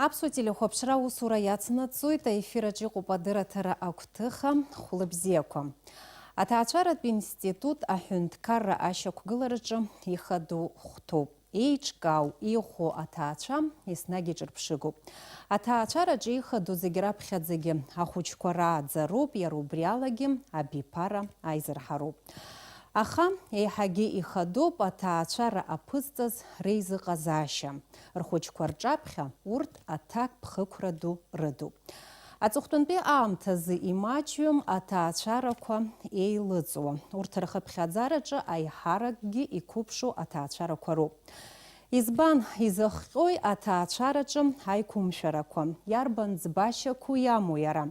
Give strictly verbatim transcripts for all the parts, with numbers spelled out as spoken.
Аԥсуа телехәаԥшра аусура иацнаҵоит, аефир аҿы иҟоуп адырраҭара агәҭыха, хәлыбзиақәа. Аҭаацәаратә институт аҳәынҭқарра ашьақәгылараҿы ихадоу хәҭоуп. Еиҿкаау, иӷәӷәоу аҭаацәа еснагь иҿырԥшыгоуп. Аҭаацәараҿы ихадоу зегь раԥхьаӡагьы ахәыҷқәа рааӡароуп, иара убри алагьы абиԥара аизырҳароуп. Аха еиҳагьы ихадоуп аҭаацәара аԥызҵаз реизыҟазаашьа. Рхәыҷқәа рҿаԥхьа урҭ аҭакԥхықәра ду рыдуп. Аҵыхәтәантәи аамҭазы имаҷҩым аҭаацәарақәа еилыҵуа. Урҭ рхыԥхьаӡараҿы аиҳаракгьы иқәыԥшу аҭаацәарақәа роуп. Избан изыхҟьои аҭаацәараҿы аиқәымшәарақәа? Иарбан ӡбашьақәоу иамоу иара?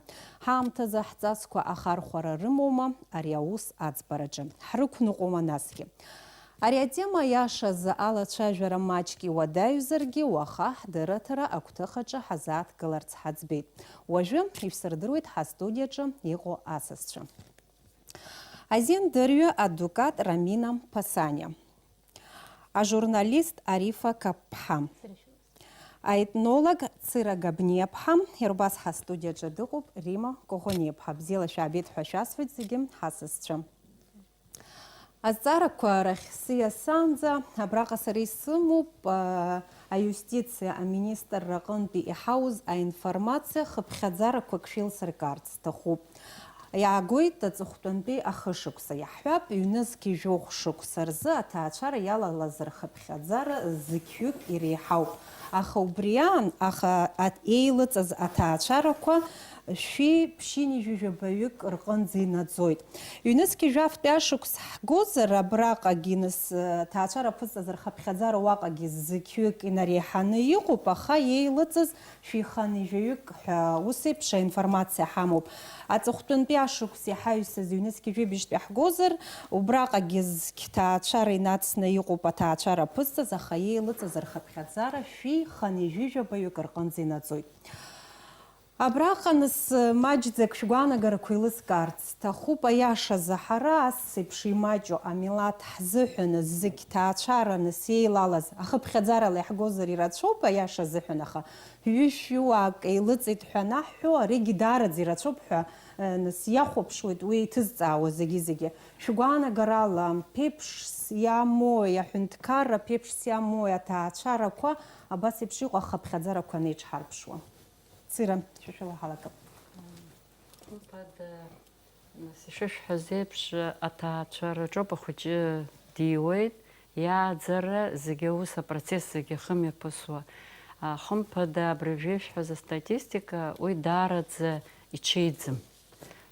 Ҳаамҭазы ҳҵасқәа ахархәара рымоума ари аус аӡбараҿы? Ҳрықәныҟәома насгьы? Ари атема иашазы алацәажәара маҷк иуадаҩзаргьы, уаха ҳдырраҭара агәҭыхаҿы ҳазааҭгыларц ҳаӡбеит. Уажәы ишәсырдыруеит ҳастудиаҿы иҟоу асасцәа. Азин дырҩы адвокат Рамина Ԥасаниа. Ажурналист Арифа Каԥԥҳа. Аетнолог Цира Габниаԥҳа, иара убас ҳастудиаҿы дыҟоуп Рима Коӷониаԥҳа. Бзиала шәаабеит ҳәа шәасҳәоит зегьы ҳасасцәа. Азҵаарақәа рахь сиасаанӡа, абраҟа сара исымоуп, а, аиустициа аминистрра аҟынтәи иҳауз аинформациа хыԥхьаӡарақәак шәеилсыркаарц сҭахуп. Иаагоит аҵыхәтәантәи ахышықәса. Иаҳҳәап, ҩнызқь жәохә шықәса рзы аҭаацәара иалалаз рхыԥхьаӡара зқьҩык иреиҳауп. Аха убри аан, аха аҭ-, еилыҵыз аҭаацәарақәа шәи ԥшьынҩажәи жәабаҩык рҟынӡа инаӡоит. Ҩнызқь жәафтәи ашықәс ҳгозар, абраҟагьы нас, аҭаацәара аԥызҵаз рхыԥхьаӡара уаҟагьы зқьҩык инареиҳаны иҟоуп, аха еилыҵыз шәиханижәаҩык ҳәа ус еиԥш аинформациа ҳамоуп. Аҵыхәтәантәи ашықәс иҳаҩсыз ҩнызқь жәибжьтәи ҳгозар, убраҟагьы зқь ҭаацәара инацны иҟоуп аҭаацәара аԥызҵаз, аха еилыҵыз рхыԥхьаӡара шәи ханижәижәабаҩык рҟынӡа инаӡоит. Абраҟа нас маҷӡак шәгәаанагарақәа еилыскаарц сҭахуп. Аиашазы, ҳара ас еиԥш имаҷу амилаҭ ҳзыҳәаны зқь ҭаацәараны сеилалаз, ахыԥхьаӡарала иаҳгозар ирацәоуп, аиаша азыҳәан, аха ҩышәҩыуаак еилыҵит ҳәа анаҳҳәо, аригьы даараӡа ирацәоуп ҳәа, э, нас иахәаԥшуеит уи иҭызҵаауа зегьы-зегьы. Шәгәаанагарала, ԥеиԥшс иамои аҳәынҭқарра, ԥеиԥшс иамои аҭаацәарақәа абас еиԥш иҟоу ахыԥхьаӡарақәа анеиҿҳарԥшуа? Цира, шәа шәылаҳалакып. Хымԥада, нас, ишышәҳәаз еиԥш, аҭаацәараҿоуп ахәыҷы диуеит, иааӡара зегьы аус, апроцесс зегьы ахы мҩаԥысуа. А, хымԥада, абыржәы ишәҳәаз астатистика, уи даараӡа иҽеиӡам.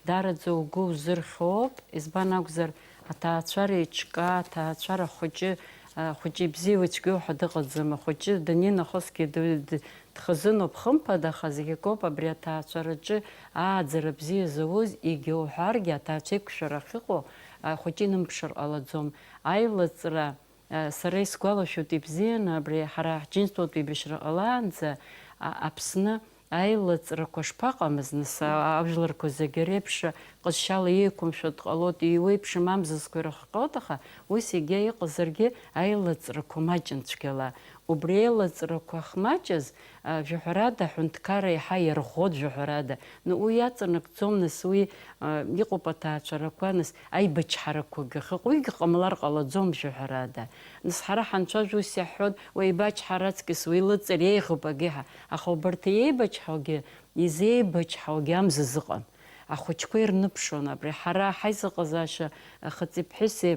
Даараӡа угәы узырхьуоуп, избан акәзар, аҭаацәара еиҿкаа, аҭаацәара ахәыҷы, а, ахәыҷы ибзиоу ицәгьоу ҳәа дыҟаӡам, ахәыҷы данинахысгьы д-, д-, дхазыноуп, хымԥада, аха зегь акоуп абри аҭаацәараҿы ааӡара бзиа зауз, егьа уҳәаргьы, аҭаацәа еиқәшәара ахьыҟоу ахәыҷы инымԥшыр ҟалаӡом. Аилыҵра, а, сара исгәалашәоит ибзианы, абри ҳара ҳџьынџьтәылатә еибашьра ҟалаанӡа, а, Аԥсны аилыҵрақәа шԥаҟамыз, нас, а-, ажәларқәа зегьы реиԥш ҟазшьала еиқәымшәо дҟалоит, еиуеиԥшым амзызқәа ирыхҟьоит, аха ус егьа иҟазаргьы аилыҵрақәа маҷын цәгьала. Убри аилыҵрақәа ахьмаҷыз, а, жәаҳәарада, аҳәынҭқарра еиҳа иарӷәӷәоит, жәаҳәарада. Ну, уи иаҵанакӡом, нас, уи, а, иҟоуп аҭаацәарақәа, нас, аибачҳарақәагьы ахьыҟоу, уигьы ҟамлар ҟалаӡом, жәаҳәарада. Нас, ҳара ҳанцәажәо ус иаҳҳәон, уи аибачҳара аҵкьыс уи лыҵыр еиӷьуп агьиҳәа, аха убарҭ иеибачҳаугьы, изеибачҳаугьы амза зыҟам. Ахәыҷқәа ирныԥшуан абри. Ҳара ҳаизыҟазаашьа, ахаҵеи ԥҳәыси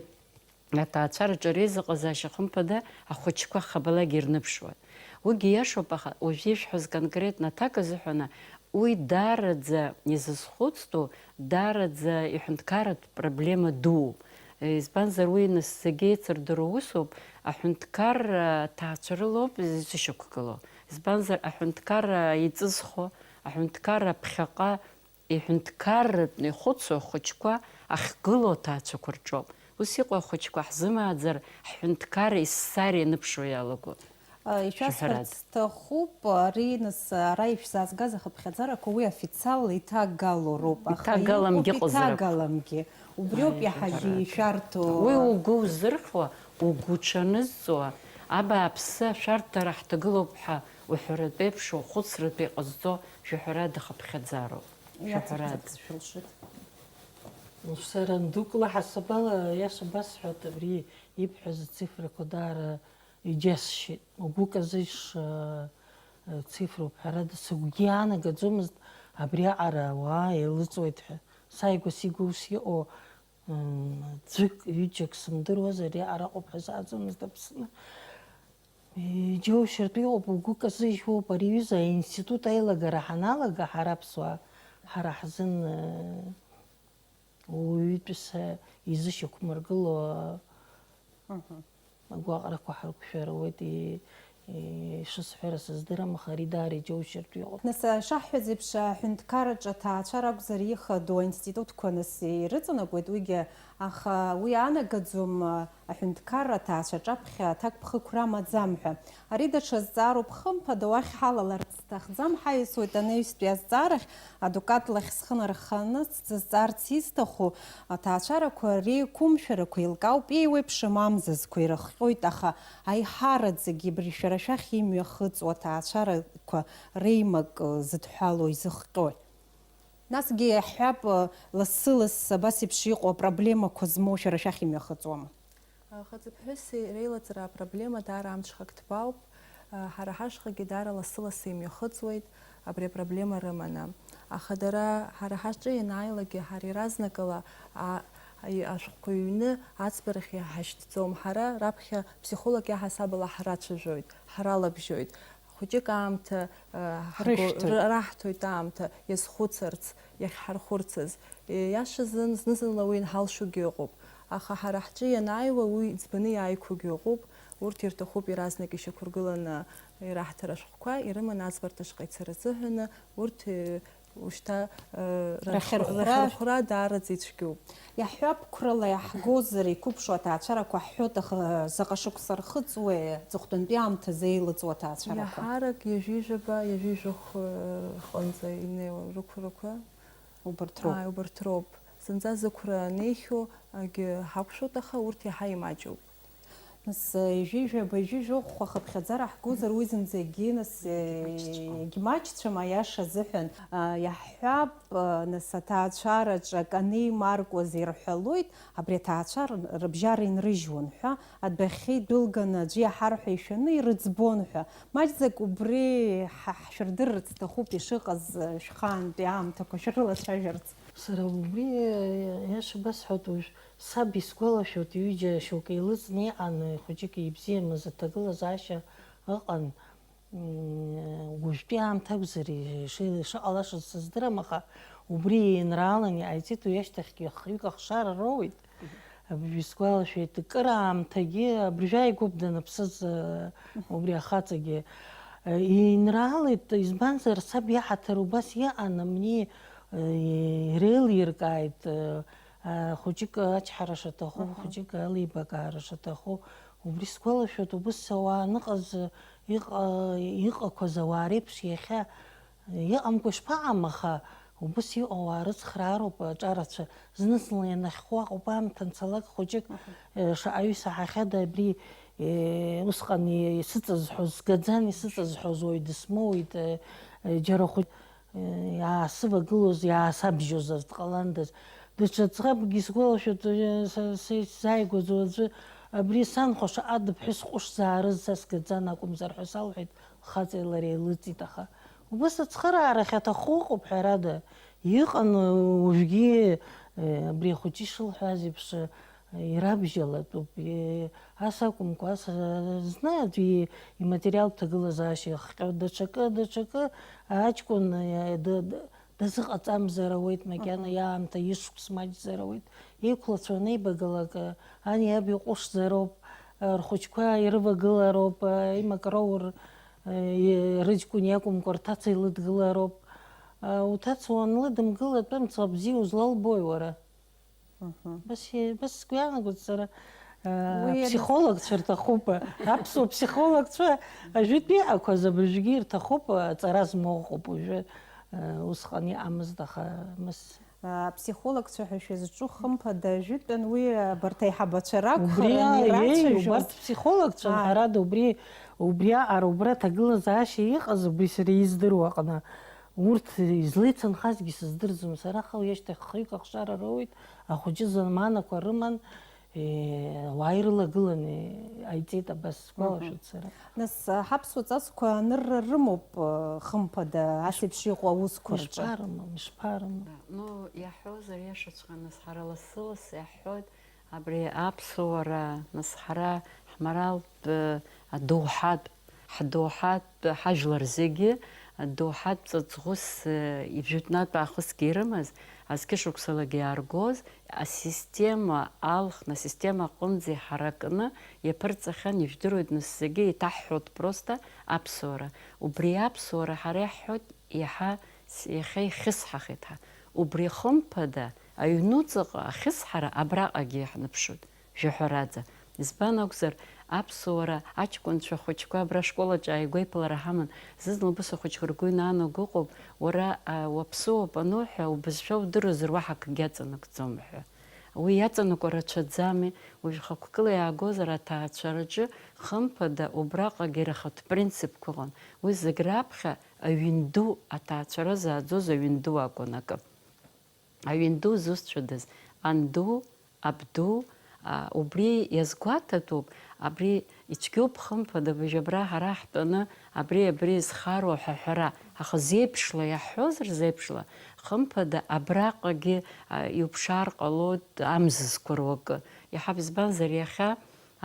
аҭаацәараҿы реизыҟазаашьа, хымԥада, ахәыҷқәа хабалагьы ирныԥшуан. Уигьы иашоуп, аха уажә ишәҳәаз конкретно аҭак азыҳәаны, уи даараӡа изызхәыцтәу, даараӡа иҳәынҭқарратә проблема дууп. Избанзар, уи нас зегьы еицырдыруа усуп, аҳәынҭқарра ҭаацәа рылоуп изышьақәгылоу. Избанзар, аҳәынҭқарра иҵызхуа, аҳәынҭқарра ԥхьаҟа иҳәынҭқарратәны ихәыцуа ахәыҷқәа ахьгылоу аҭаацәақәа рҿоуп. Ус иҟоу ахәыҷқәа ҳзымааӡар, ҳҳәынҭқарра иссар ианыԥшуа иалагоит. Ишәасҳәарц сҭахуп, ари, нас, ара ишәзаазгаз ахыԥхьаӡарақәа уи официалла иҭагалоу роуп, аха иҭагаламгьы иҟоуп, ыҟазар акәхап, иҭагаламгьы. Убриоуп иаҳагьы ишәарҭоу. Уи угәы узырхьуа, угәы уҽанызҵо, абааԥсы ашәарҭара ҳҭагылоуп ҳәа Уҳәаратәеиԥш, ухәыцратәы иҟазҵо шәаҳәарада хыԥхьаӡароуп. Шәаҳәарада. Иацырҵарц шәылшоит. Сара андукла ҳасабала, аиаша басҳәоит, абри ибҳәаз ацифрақәа даара иџьасшьеит. Угәы казыжьша, э, цифроуп, ҳәарада, сыгәгьы иаанагаӡомызт абриаҟара ауаа еилыҵуеит ҳәа. Сааигәа сигәа ус иҟоу, м, ӡәык, ҩыџьак сымдыруазар, ариаҟара ыҟоуп ҳәа сааӡомызт Аԥсны. Иџьоушьартә иҟоуп, угәы казыжьуоуп, ари аҩыза аинститут аилагара ҳаналага, ҳара аԥсуаа, ҳара ҳзын, э, уаҩытәыҩса изышьақәмыргыло Мгм. агәаҟрақәа ҳарықәшәар ауеит, и-, и-, ишысҳәара сыздырам, аха ари даара иџьоушьартә иҟоуп. Нас, шаҳҳәаз еиԥш, аҳәынҭқарраҿы аҭаацәара акәзар ихадоу аинститутқәа нас ирыҵанакуеит, уигьы, аха уи анагаӡом, аҳәынҭқарра аҭаацәа рҿаԥхьа аҭакԥхықәра амаӡам ҳәа. Ари даҽа зҵаароуп, хымԥада, уахь ҳалаларц сҭахӡам, ҳаиасуеит анаҩстәи азҵаарахь, адукат лахь схы нарханы сзызҵаарц исҭаху аҭаацәарақәа реиқәымшәарақәа еилкаауп, еиуеиԥшым амзызқәа ирыхҟьоит, аха аиҳараӡагьы абри шәара шәахь имҩахыҵуа аҭаацәарақәа реимак зыдҳәалоу изыхҟьои? Насгьы иаҳҳәап, лассы-лассы абас еиԥш иҟоу апроблемақәа змоу шәара шәахь имҩахыҵуама? Хаҵаԥҳәыси реилаҵара апроблема даара амҽхак ҭбаауп. Ҳара ҳашҟагьы даара лассы-лассы имҩахыҵуеит абри апроблема рыманы. Аха дара ҳара ҳаҿы ианааилакгьы, ҳара иаразнакала, а, и-, ашәҟәқәа ҩны аӡбарахь иҳашьҭӡом. Ҳара раԥхьа ԥсихолог иаҳасабала ҳрацәажәоит, ҳралабжьоит. Хәыҷык аамҭа, э, ҳарго-, Рышәҭоит. р-, раҳҭоит аамҭа иазхәыцырц, иахьҳархәырцыз. Иашазын, зны-зынла уи инҳалшогьы ыҟоуп. Аха ҳара ҳҿы ианааиуа, уи ӡбаны иааиқәогьы ыҟоуп. Урҭ ирҭахуп иаразнак ишьақәыргыланы ираҳҭар ашәҟәқәа, ирыманы аӡбарҭа шҟа ицара азыҳәаны, урҭ, э, ушьҭа, э, рахь-, Рахьырхәра. рахьырхәра даараӡа ицәгьоуп. Иаҳҳәап, қәрала иаҳгозар, иқәыԥшу аҭаацәарақәа ҳҳәоит, аха заҟа шықәса рхыҵуеи, аҵыхәтәантәи аамҭазы еилыҵуа аҭаацәарақәа? Иаҳарак ҩажәижәаба, ҩажәижәохә, э, рҟынӡа инеиуа рықәрақәа. Убарҭ роуп. Ааи, убарҭ роуп. Зынӡа зықәра анеихьоу акгьы ҳақәшәоит, аха урҭ иаҳа имаҷуп. Нас, ҩажәижәаба, ҩажәижәохә ахыԥхьаӡара ҳгозар, уи зынӡагьы, нас, егьмаҷцәам, аиаша азыҳәан. Иаҳҳәап, нас, аҭаацәараҿы акы анеимаркуаз ирҳәалоит, абри аҭаацәа р-, рыбжьара инрыжьуан ҳәа, адәахьы идәылганы аӡәы иаҳар ҳәа ишәаны ирыӡбон ҳәа. Маҷӡак убри ҳа-, ҳшәырдырырц сҭахуп ишыҟаз, шәхаантәи аамҭақәа шәрылацәажәарц. Сара убри, иаша басҳәоит, уажә саб исгәалашәоит, ҩыџьа шьоук еилыҵны иҟан, хәыҷык ибзиамыз аҭагылазаашьа ыҟан. М, уажәтәи аамҭа акәзар, иши-, ишыҟалашаз сыздырам, аха убри еинрааланы иҟаиҵеит, уи ашьҭахьгьы хҩык ахшара роуеит. Абри исгәалашәеит, кыр аамҭагьы абыржәы ааигәоуп даныԥсыз, э, убри ахаҵагьы. Э, еинраалеит, избанзар, саб иаҳаҭыр убас иҟан, амни, э, иреилиркааит, э, э, хәыҷык ачҳара шаҭаху, Аҳа. хәыҷык алибакаара шаҭаху. Убри сгәалашәоит, убыс ауаа аныҟаз, иҟа-, иҟақәаз ауаа реиԥш иахьа Иҟамкәа ишԥаҟам, аха убыс иҟоу ауаа рыцхраароуп аҿарацәа. Зны-зынла ианахьхәы аҟоуп аамҭа анцалак хәыҷык, Аҳа. э, шаҟаҩы исаҳахьада абри, э, усҟан исыҵазҳәоз, сгаӡан исыҵазҳәоз уаҩ дысмоуит, э, э, џьара хәыҷ, э, иаасывагылоз, иаасабжьоз азы дҟаландаз. Даҽа ӡӷабкгьы сгәалашәоит, э, са, са исзааигәаӡоу аӡәы, абри санхәа шаҟа дыԥҳәыс ҟәышзаарыз са сгаӡан акәымзар ҳәа салҳәеит. Лхаҵеи лареи еилыҵит, аха убыс ацхыраарахь аҭаху ыҟоуп, ҳәарада. Иҟан, уажәгьы, э, абри ахәыҷы ишылҳәаз еиԥш, э, ирабжьалатәуп. Э, ас акәымкәа, ас, э, зны аӡәы иматериалтә ҭагылазаашьа ихҟьо, даҽакы, даҽакы, аҷкәын, э, д-, д-, дазыҟаҵамзар ауеит, макьана Мгм. иаамҭа ишықәс маҷзар ауеит. Иқәлацәа анеибагалак, э, ани аби ҟәышзароуп, э, рхәыҷқәа ирывагылароуп, э, имакраур, Рыҷкәын иакәымкәа, рҭаца илыдгылароуп. Уҭаца уанлыдымгылатәым, ҵла бзиа узлалбои уара? Мгм. Бас, бас сгәы иаанагоит сара, уи аԥсихологцәа рҭахуп, аԥсуа ԥсихологцәа ажәытә иҟақәаз абыржәгьы ирҭахуп, аҵара змоу ыҟоуп уажәы, усҟан иҟамызт, аха мыс. Аԥсихологцәа ҳәа шәызҿу, хымԥада, жәытәан уи абарҭ аиҳабацәа ракәхарын Убри, еи, ирацәажәоз. Убарҭ ԥсихологцәан, Ааи. Ҳәарада, убри, убри аҟара, убра аҭагылазаашьа иҟаз, убри сара издыруа аҟны, урҭ излеицынхазгьы сыздырӡом сара, аха уи ашьҭахь хҩык ахшара роуит, ахәыҷы заманақәа рыман, е, ауаа ирылагыланы иҟаиҵеит, абас сгәалашәоит сара. Нас, ҳаԥсуа ҵасқәа анырра рымоуп, хымԥада, ас еиԥш иҟоу аусқәа рҿы. Ишԥарымам, ишԥарымам. Ну, иаҳҳәозар, иашаҵәҟьа, нас, ҳара лассы-лассы иаҳҳәоит, абри аԥсуара, нас, ҳара ҳморалтә, э, адоуҳатә, ҳдоуҳатә ҳажәлар зегьы, адоуҳатә ҵаҵӷәыс, э, ижәытәнатә аахысгьы ирымаз, азқьышықәсалагьы иааргоз, асистема алхны, асистема аҟынӡа иҳаракны иаԥырҵахьан, ижәдыруеит, нас, зегьы еиҭаҳҳәоит просто аԥсуара. Убри аԥсуара ҳара иаҳҳәоит, иаҳа с-, иахьа ихьысҳахеит ҳәа. Убри хымԥада, аҩнуҵаҟа ахьысҳара абраҟагьы иаҳныԥшуеит, жәаҳәараӡа. Избан акәзар, аԥсуара аҷкәынцәа хәыҷқәа абра ашколаҿ ааигәа еиԥылара ҳаман, зны лбыс ахәыҷқәа ргәы инаанаго ыҟоуп, уара, а, уаԥсыуоуп ануҳәа, убызшәа удыруазар уаҳа акгьы аҵанакӡом ҳәа. Уи иаҵанакуа рацәаӡами? Уажә хықәкыла иаагозар аҭаацәараҿы, хымԥада, убраҟагьы рахатә принципқәа ыҟан. Уи зегь раԥхьа аҩн ду, аҭаацәара зааӡоз аҩн ду акәын акы. Аҩн ду зусҭцәадаз, анду, абду, а, убри иазгәаҭатәуп, абри ицәгьоуп, хымԥада, абыржә абра ҳара ҳтәаны, абри, абри зхароу ҳәа аҳәара. Аха зеиԥшла иаҳҳәозар, зеиԥшла, хымԥада, абраҟагьы, а, иуԥшаар ҟалоит амзызқәа руакы. Иаҳа, избанзар, иахьа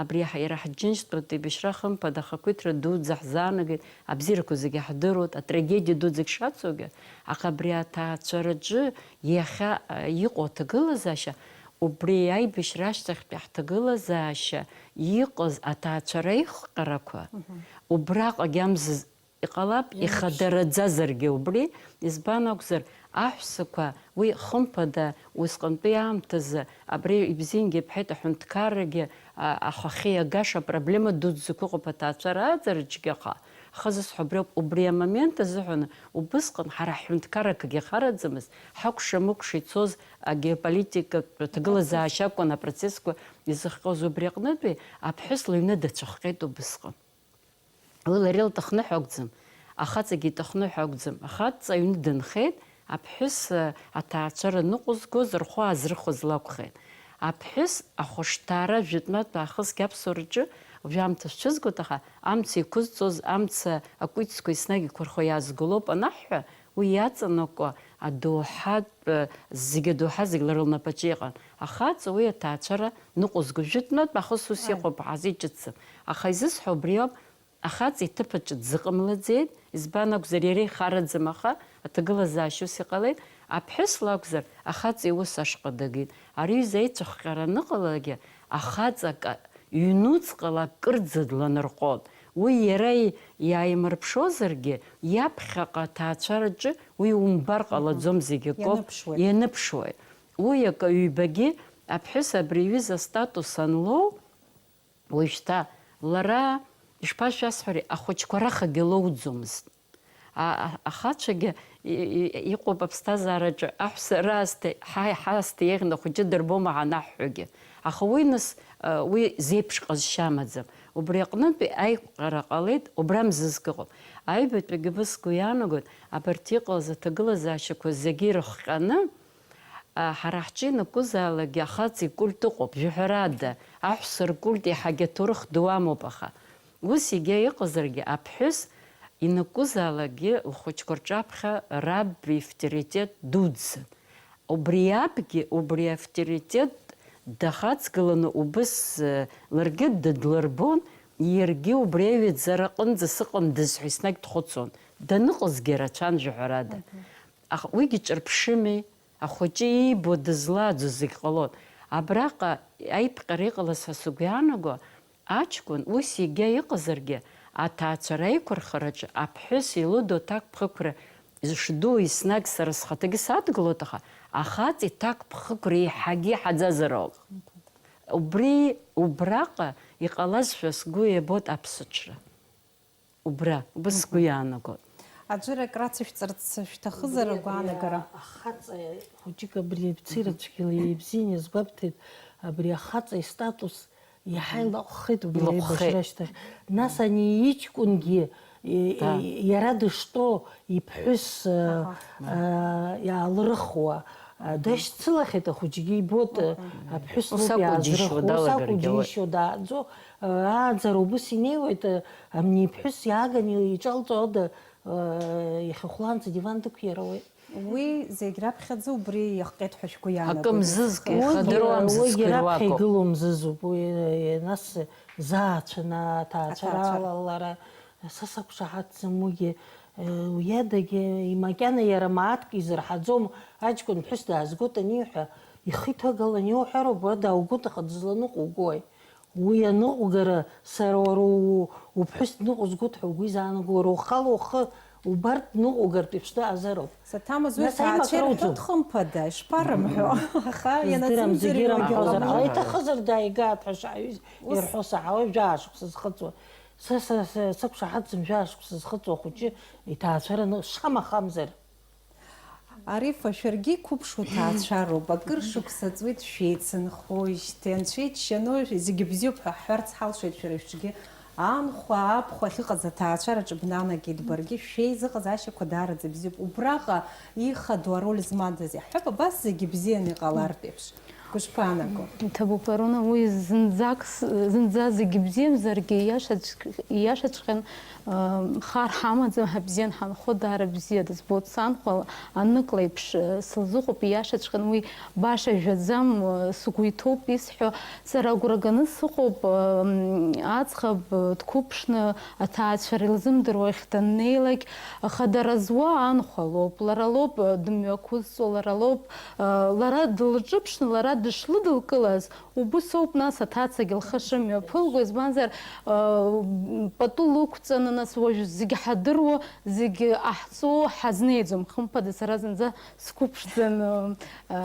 абри ҳа-, иара ҳџьынџьтәылатә еибашьра, хымԥада, ахақәиҭра дуӡӡа ҳзаанагеит, абзиарақәа зегьы ҳдыруеит, атрагедиа дуӡӡагь шацугьы, аха абри аҭаацәараҿы иахьа, а, иҟоу аҭагылазаашьа, убри аибашьра ашьҭахьтәи ҳҭагылазаашьа иҟаз аҭаацәара аихҟьарақәа, убраҟагь амзыз иҟалап, ихадараӡазаргьы убри, избан акәзар, аҳәсақәа уи, хымԥада, усҟантәи аамҭазы, абри ибзиангьы ибҳәеит, аҳәынҭқаррагьы, а, ахахьы иагаша апроблема дуӡӡақәа ыҟоуп аҭаацәара аҵараҿгьы, аха, аха зысҳәо абри ауп, убри амомент азыҳәан убысҟан ҳара ҳҳәынҭқаррақәагьы хараӡамызт, ҳакәша-мыкәша ицоз агеополитикатә ҭагылазаашьа акәын апроцессқәа изыхҟьоз, убри аҟнытәи аԥҳәыс лыҩны дацәыхҟьеит убысҟан. Уи лара илҭахны ҳәа акәӡам, ахаҵагьы иҭахны ҳәа акәӡам. Ахаҵа аҩны дынхеит, аԥҳәыс, э, аҭаацәара ныҟәызгоз рхәы аазрыхәоз лакәхеит. Аԥҳәыс ахәышҭаара жәытәнатә аахысгьы аԥсуараҿы уажәы аамҭа шәцәызгоит, аха амца еиқәызҵоз, амца акәицқәа еснагь иқәырхо иаазгылоуп анаҳҳәа, уи иаҵанакуа адоуҳатә, э, зегьы адоуҳа зегь лара лнапаҿы иҟан. Ахаҵа уи аҭаацәара ныҟәызго, жәытәнатә аахыс ус иҟоуп, ҳазиҿыцӡам. Аха изысҳәо убри ауп, ахаҵа иҭыԥ аҿы дзыҟамлаӡеит, избан акәзар, иара ихараӡам, аха аҭагылазаашьа ус иҟалеит, аԥҳәыс лакәзар, ахаҵа иус ашҟа дагеит. Ари аҩыза аицәыхҟьара аныҟалалакгьы, ахаҵа ка-, ҩнуҵҟала акырӡа дланарҟәуан. Уи иара и-, иааимырԥшозаргьы, иаԥхьаҟа аҭаацәараҿы уи умбар ҟалаӡом, зегь акоуп, Ианыԥшуеит. Ианыԥшуеит. Уи акы ҩбагьы аԥҳәыс абри аҩыза астатус анлоу, уажәшьҭа лара, ишԥашәасҳәари, ахәыҷқәа рахагьы лоуӡомызт. А-, а-, ахацәагьы и-, и-, иҟоуп аԥсҭазаараҿы, аҳәса раасҭа, ҳаи, ҳаасҭа еиӷьны ахәыҷы дырбома ҳанаҳҳәогьы. Аха уи нас, а, уи зеиԥш ҟазшьа амаӡам. Убри аҟнытәи аиқәҟара ҟалеит, убра мзызк ыҟоуп. Аҩбатәигьы бысгәы иаанагоит, абарҭ иҟаз аҭагылазаашьақәа зегьы ирыхҟьаны, а, ҳара ҳҿы ианакәызаалакгьы ахаҵа икульт ыҟоуп, жәаҳәарада, аҳәса ркульт иаҳагьы аҭоурых ду амоуп, аха ус егьа иҟазаргьы, аԥҳәыс ианакәызаалакгьы лхәыҷқәа рҿаԥхьа раб ивторитет дуӡӡан. Убри абгьы, убри авторитет дахаҵгыланы убыс, э, ларгьы дыдлырбон, иаргьы убри аҩаӡара аҟынӡа сыҟандаз ҳәа еснагь дхәыцуан. Даныҟазгьы рацәан, жәаҳәарада. Аха уигьы ҿырԥшыми, ахәыҷы иибо дызлааӡо зегь ҟалон. Абраҟа аиԥҟьара иҟалаз ҳәа сыгәы иаанаго, аҷкәын ус егьа иҟазаргьы, аҭаацәара аиқәырхараҿы аԥҳәыс илыду аҭакԥхықәра зышду еснагь сара схаҭагьы садгылоит, аха ахаҵа иҭакԥхықәра еиҳагьы иҳаӡазар ауп. Убри, убраҟа иҟалазшәа сгәы иабоит аԥсыҽра. Убра, убас сгәы иаанагоит. Аӡәыр ак рацышәҵарц шәҭахызар, агәаанагара? Ахаҵа хәыҷык абри абцеира цәгьала ибзианы иазгәабҭеит, абри ахаҵа истатус иаҳа илаҟәхеит убри аибашьра ашьҭахь. Нас ани иҷкәынгьы, и-, Да. и-, иара дыштәоу иԥҳәыс, э, Аҳа. э, иаалырхуа, э, дашьцылахьеит ахәыҷгьы, ибоит, э, аԥҳәыс Ус лоуп акәу џьишьо иаазырхуа, ус акәу далагаргьы ауеит. Џьишьо дааӡо, э, ааӡара убыс инеиуеит, э, ани иԥҳәыс иааганы иҿалҵо ада, э, иахьа хәлаанӡа диван дықәиар ауеит. Уи зегь раԥхьаӡа убри иахҟьеит ҳәа шәгәы иаанагоит? Акы мзызк, Уигьы, ихадыруам уигьы раԥхьа зыцәгьаруаку. Игылоу мзызуп, уи, э, нас заацәа, на-, аҭаацәа Аҭаацәа. Ралалара, са сақәшаҳаҭӡам уигьы, э, уи адагьы, имакьана иара мааҭк изырҳаӡом, аҷкәын ԥҳәыс даазгоит аниҳәа, ихы иҭагалан иуҳәароуп, уара дааугоит, аха дызланыҟәугои? Уи аныҟәгара, сара уара у-, уԥҳәыс дныҟәызгоит ҳәа угәы изаанаго, уара ухала ухы убартә дныҟәгартә еиԥш дыҟазароуп. Саҭамыз, уи Нас аимак ҭаацәа роуӡом. Ирҳәоит, хымԥада, ишԥарымҳәо? Аха Издырам, ианаӡымӡырҩуа зегьы ирымҳәо. Иҟалар ҟалоит. Иҭахызар дааигаат ҳәа шаҩыз Ус ирҳәо саҳауеит, жәаа шықәса зхыҵуа. Са, са, са, сақәшаҳаҭӡам жәаа шықәса зхыҵуа ахәыҷы иҭаацәараны, шамахамзар. Арифа, шәаргьы иқәыԥшу ҭаацәароуп. Акыр шықәса ҵуеит шәеицынхоижьҭеи, анцәа иџьшьаны зегьы бзиоуп ҳәа ҳҳәарц ҳалшоит шәара шәҿгьы. Анхәа, абхәа ахьыҟаз аҭаацәараҿы бнанагеит баргьы, шәеизыҟазаашьақәа даараӡа бзиоуп. Убраҟа ихадоу ароль змадаз иаҳҳәап, абас зегьы бзианы иҟалартә еиԥш. Гәышԥаанаго? Иҭабуп, Ларуна, уи зынӡак с-, зынӡа зегьы бзиамзаргьы, ииашаҵәҟ-, ииашаҵәҟьан, Хар ҳамаӡам, ҳабзиан ҳанхо даара бзиа дызбоит санхәа, анык леиԥш, сылзыҟоуп, ииашаҵәҟьан уи баша жәаӡам, сгәы иҭоуп исҳәо, сара агәра ганы сыҟоуп, аӡӷаб дқәыԥшны аҭаацәара илзымдыруа ахь даннеилак, хадара зуа анхәа лоуп, лара лоуп дымҩақәызҵо, лара лоуп, лара дылҿыԥшны, лара дышлыдылкылаз, Убыс ауп, нас, аҭацагьы лхы шымҩаԥылго, избанзар, э, пату лықәҵаны, нас, уажә зегь ҳадыруа, зегь ҟаҳҵо ҳазнеиӡом. Хымԥада, сара зынӡа сқәыԥшӡан, э,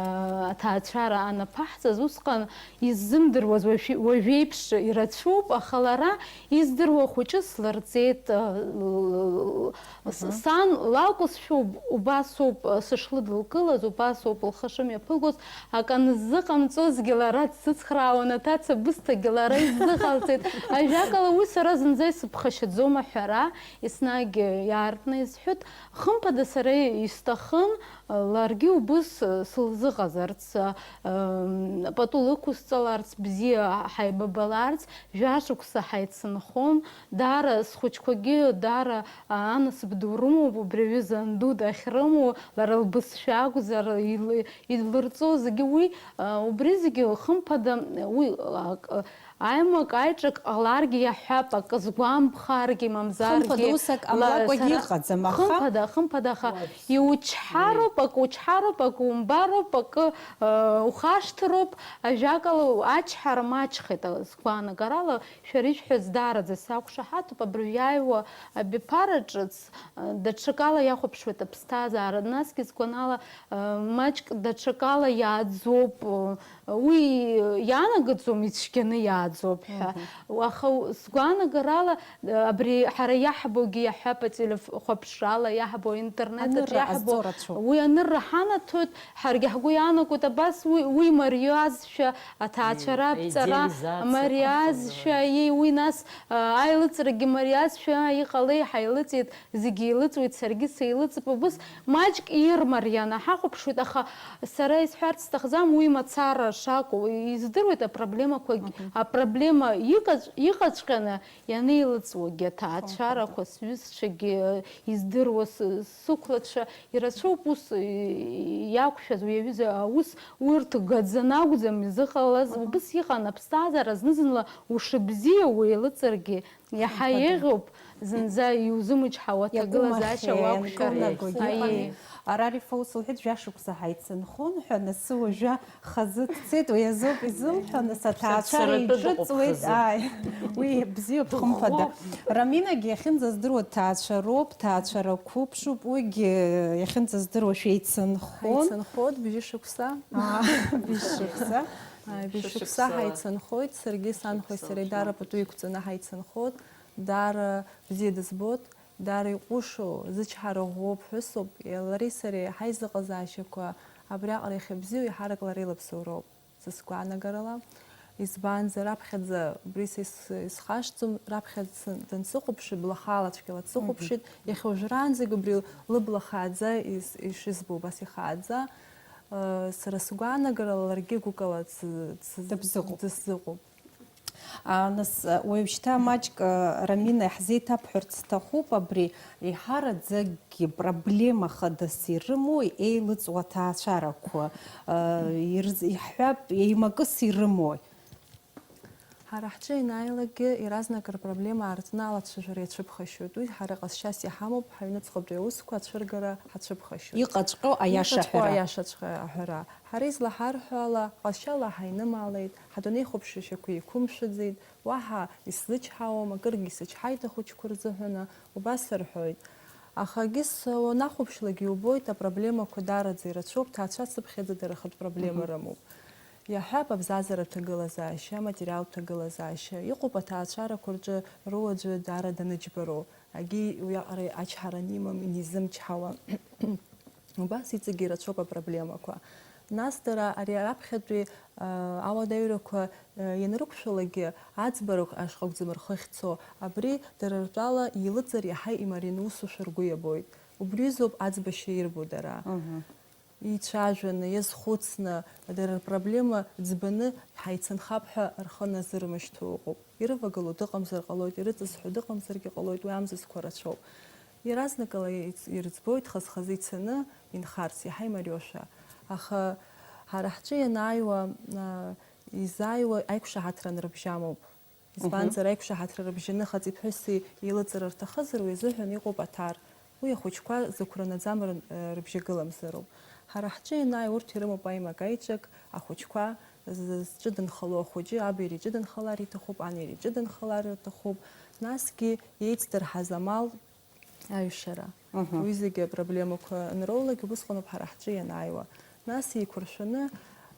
аҭаацәара анаԥаҳҵаз, усҟан иззымдыруаз уажә, уажәеиԥш ирацәоуп, аха лара издыруа хәыҷы слырҵеит, э, С-, сан лакәызшәа уб-, убасоуп, э, сышлыдылкылаз, убасоуп лхы шымҩаԥылгоз, акы анысзыҟамҵозгьы лара дсыцхраауан, аҭаца бысҭагьы лара исзыҟалҵеит. Ажәакала, уи сара зынӡа исыԥхашьаӡом аҳәара, еснагь иаартны исҳәоит. Хымԥада, сара исҭахын, э, ларгьы убыс, э, сылзыҟазарц, э, м, пату лықәысҵаларц, бзиа ҳаибабаларц, жәашықәса ҳаицынхон. Даара схәыҷқәагьы даара, а, анасыԥ ду рымоуп, убри аҩыза анду дахьрымоу, лара лбызшәа акәзар, ил-, илырҵо зегьы уи, а, убри зегьы, хымԥада, уи, а, к-, аимак, аиҿак ҟаларгьы иаҳҳәап, акы згәамԥхаргьы, мамзаргьы, Хымԥада, ус ак ла-, ҟамлакәагьы сара, ыҟаӡам, аха хымԥада, хымԥада, аха иучҳароуп, акы учҳароуп, акы умбароуп, акы, а, ухашҭыроуп, ажәакала, ачҳара маҷхеит, а, сгәаанагарала, Шәара ишәҳәаз даараӡа сақәшаҳаҭуп, абыржә иааиуа абиԥара ҿыц, даҽакала иахәаԥшуеит аԥсҭазаара, насгьы сгәанала, маҷк даҽакала иааӡоуп, уи иаанагаӡом ицәгьаны иааӡоуп ҳәа. Аха у-, сгәаанагарала, абри ҳара иаҳбогьы иаҳҳәап, ателехәаԥшрала иаҳбо, аинтернет аҿы Анырра иаҳбо, ҟазҵо рацәоуп. Уи анырра ҳанаҭоит, Ҳаргьы ҳгәы иаанагоит, абас уи, уи мариазшәа, аҭаацәара, Еи, аԥҵара аидеализациақәа мариазшәа, ҳәа. Еи, уи нас, а, аилыҵрагьы мариазшәа, иҟалеи, ҳаилыҵит, зегьы еилыҵуеит, саргьы сеилыҵып, убыс маҷк ирмарианы ҳахәаԥшуеит, аха сара исҳәарц сҭахӡам, уи мацара шакәу, издыруеит апроблемақәагь, Мгм. апроблема иҟаҵ-, иҟаҵәҟьаны Ианеилыҵуагьы аҭаацәарақәа, сҩызцәагьы, издыруа сы-, сықәлацәа ирацәоуп ус, и-, иақәшәаз уи аҩыза аус, урҭ гаӡаны акәӡам изыҟалаз, Мгм. Убыс иҟан аԥсҭазаара, зны-зынла ушыбзиа уеилыҵыргьы, иаҳа Хымԥада. Еиӷьуп, зынӡа иузымычҳауа аҭагылазаашьа Иакәымхеи, уақәшәар. Иакәымхеи. Аиеи. Ара Арифа ус лҳәеит, жәа-шықәса ҳаицынхон ҳәа, нас уажәы Хазы дцеит, уи азоуп изылҳәо, нас аҭаацәара Саҭаацәара иҿыҵуеит, дыҟоуп хазы. Ааи, уи бзиоуп, Дыӷәӷәоуп. Хымԥада. Раминагьы иахьынӡаздыруа дҭаацәароуп, ҭаацәара қәыԥшуп, уигьы иахьынӡаздыруа шәеицынхон. Ҳаицынхоит, бжьышықәса. Аа, бжьышықәса. Ааи, бжьышықәса Шықәсала. Ҳаицынхоит, саргьы санхәеи Шықәсала сареи даара шәмаҳа. Пату иқәҵаны ҳаицынхоит, даара бзиа дызбоит. даара иҟәышу, зычҳара ӷәӷәоу ԥҳәысуп, лареи сареи ҳаизыҟазаашьақәа абриаҟара иахьабзиоу еиҳарак лара илаԥсоуроуп, са сгәаанагарала. Избанзар, раԥхьаӡа, убри са ис-, исхашҭӡом, раԥхьаӡа данс-, дансыхәаԥш, блахаала цәгьала дсыхәаԥшит, иахьа уажәраанӡагь убри лыбла хааӡа ис-, ишызбо убас ихааӡа, э, сара сгәаанагарала ларгьы гәыкала дс-, дс-, Дыбзыҟоуп. Дысзыҟоуп. А, нас, уажәшьҭа маҷк, а, Рамина, иаҳзеиҭабҳәарц сҭахуп абри, еиҳараӡакгьы проблема хадас ирымои еилыҵуа ҭаацәарақәа? А, ирз-, иаҳҳәап, еимакыс ирымои? Ҳара ҳҿы ианааилакгьы, иаразнак рпроблема аартны алацәажәара иацәыԥхашьоит. Уи ҳара ҟазшьас иҳамоуп, ҳаҩныҵҟатәи аусқәа ацәыргара ҳацәыԥхашьоит. Иҟаҵәҟьоу аиаша Иҟаҵәҟьоу ҳәара. Аиашаҵәҟьа аҳәара. Ҳара излаҳарҳәо ала, ҟазшьала ҳаинымаалеит, ҳадунеихәаԥшышьақәа еиқәымшәаӡеит, уаҳа исзычҳауам, акыргьы исычҳаит ахәыҷқәа рзыҳәаны, убас рҳәоит. Аха егьыс уанахәаԥшлакгьы убоит, апроблемақәа даараӡа ирацәоуп, ҭаацәа цыԥхьаӡа дара рхатә проблема Мгм. рымоуп. Иаҳҳәап, абзазаратә ҭагылазаашьа, аматериалтә ҭагылазаашьа, иҟоуп аҭаацәарақәа рҿы руаӡәы даара даныџьбароу, егьи уиаҟара ачҳара анимам, инизымчҳауа. Убас иҵегьы ирацәоуп апроблемақәа. Нас дара ари раԥхьатәи, а, ауадаҩрақәа, а, ианрықәшәалакгьы, аӡбарақәа ашҟа акәӡам рхы ахьцо. Абри, дара ртәала, еилыҵыр иаҳа имарианы усушәа ргәы иабоит. Убриазоуп аӡбашьа ирбо дара. Мгм. Еицәажәаны, иазхәыцны, дара рпроблема ӡбаны ҳаицынхап ҳәа рхы назырмышьҭуа ыҟоуп. Ирывагыло дыҟамзар ҟалоит, ирыҵызҳәо дыҟамзаргьы ҟалоит, уи амзызқәа рацәоуп. Иаразнакала иц-, ирыӡбоит хаз-хазы ицаны инхарц, иаҳа имариоушәа. Аха ҳара ҳҿы ианааиуа, а, изааиуа аиқәшаҳаҭра анрыбжьамоуп. Мгм. Избанзар, аиқәшаҳаҭра рыбжьаны хаҵеи ԥҳәыси еилыҵыр рҭахызар, уи азыҳәан иҟоуп аҭар. Уи ахәыҷқәа зықәра наӡам рын-, рыбжьагыламзароуп. Ҳара ҳҿы ианааи, урҭ ирымоуп аимак-аиҿак, ахәыҷқәа, з-, зҿы дынхало ахәыҷы, аб иара иҿы дынхалар иҭахуп, ан иара иҿы дынхалар иҭахуп, насгьы еицдырҳаз амал аҩшара. Мгм. Уи зегьы апроблемақәа анроулак, убысҟаноуп ҳара ҳҿы ианааиуа. Нас еиқәыршәаны,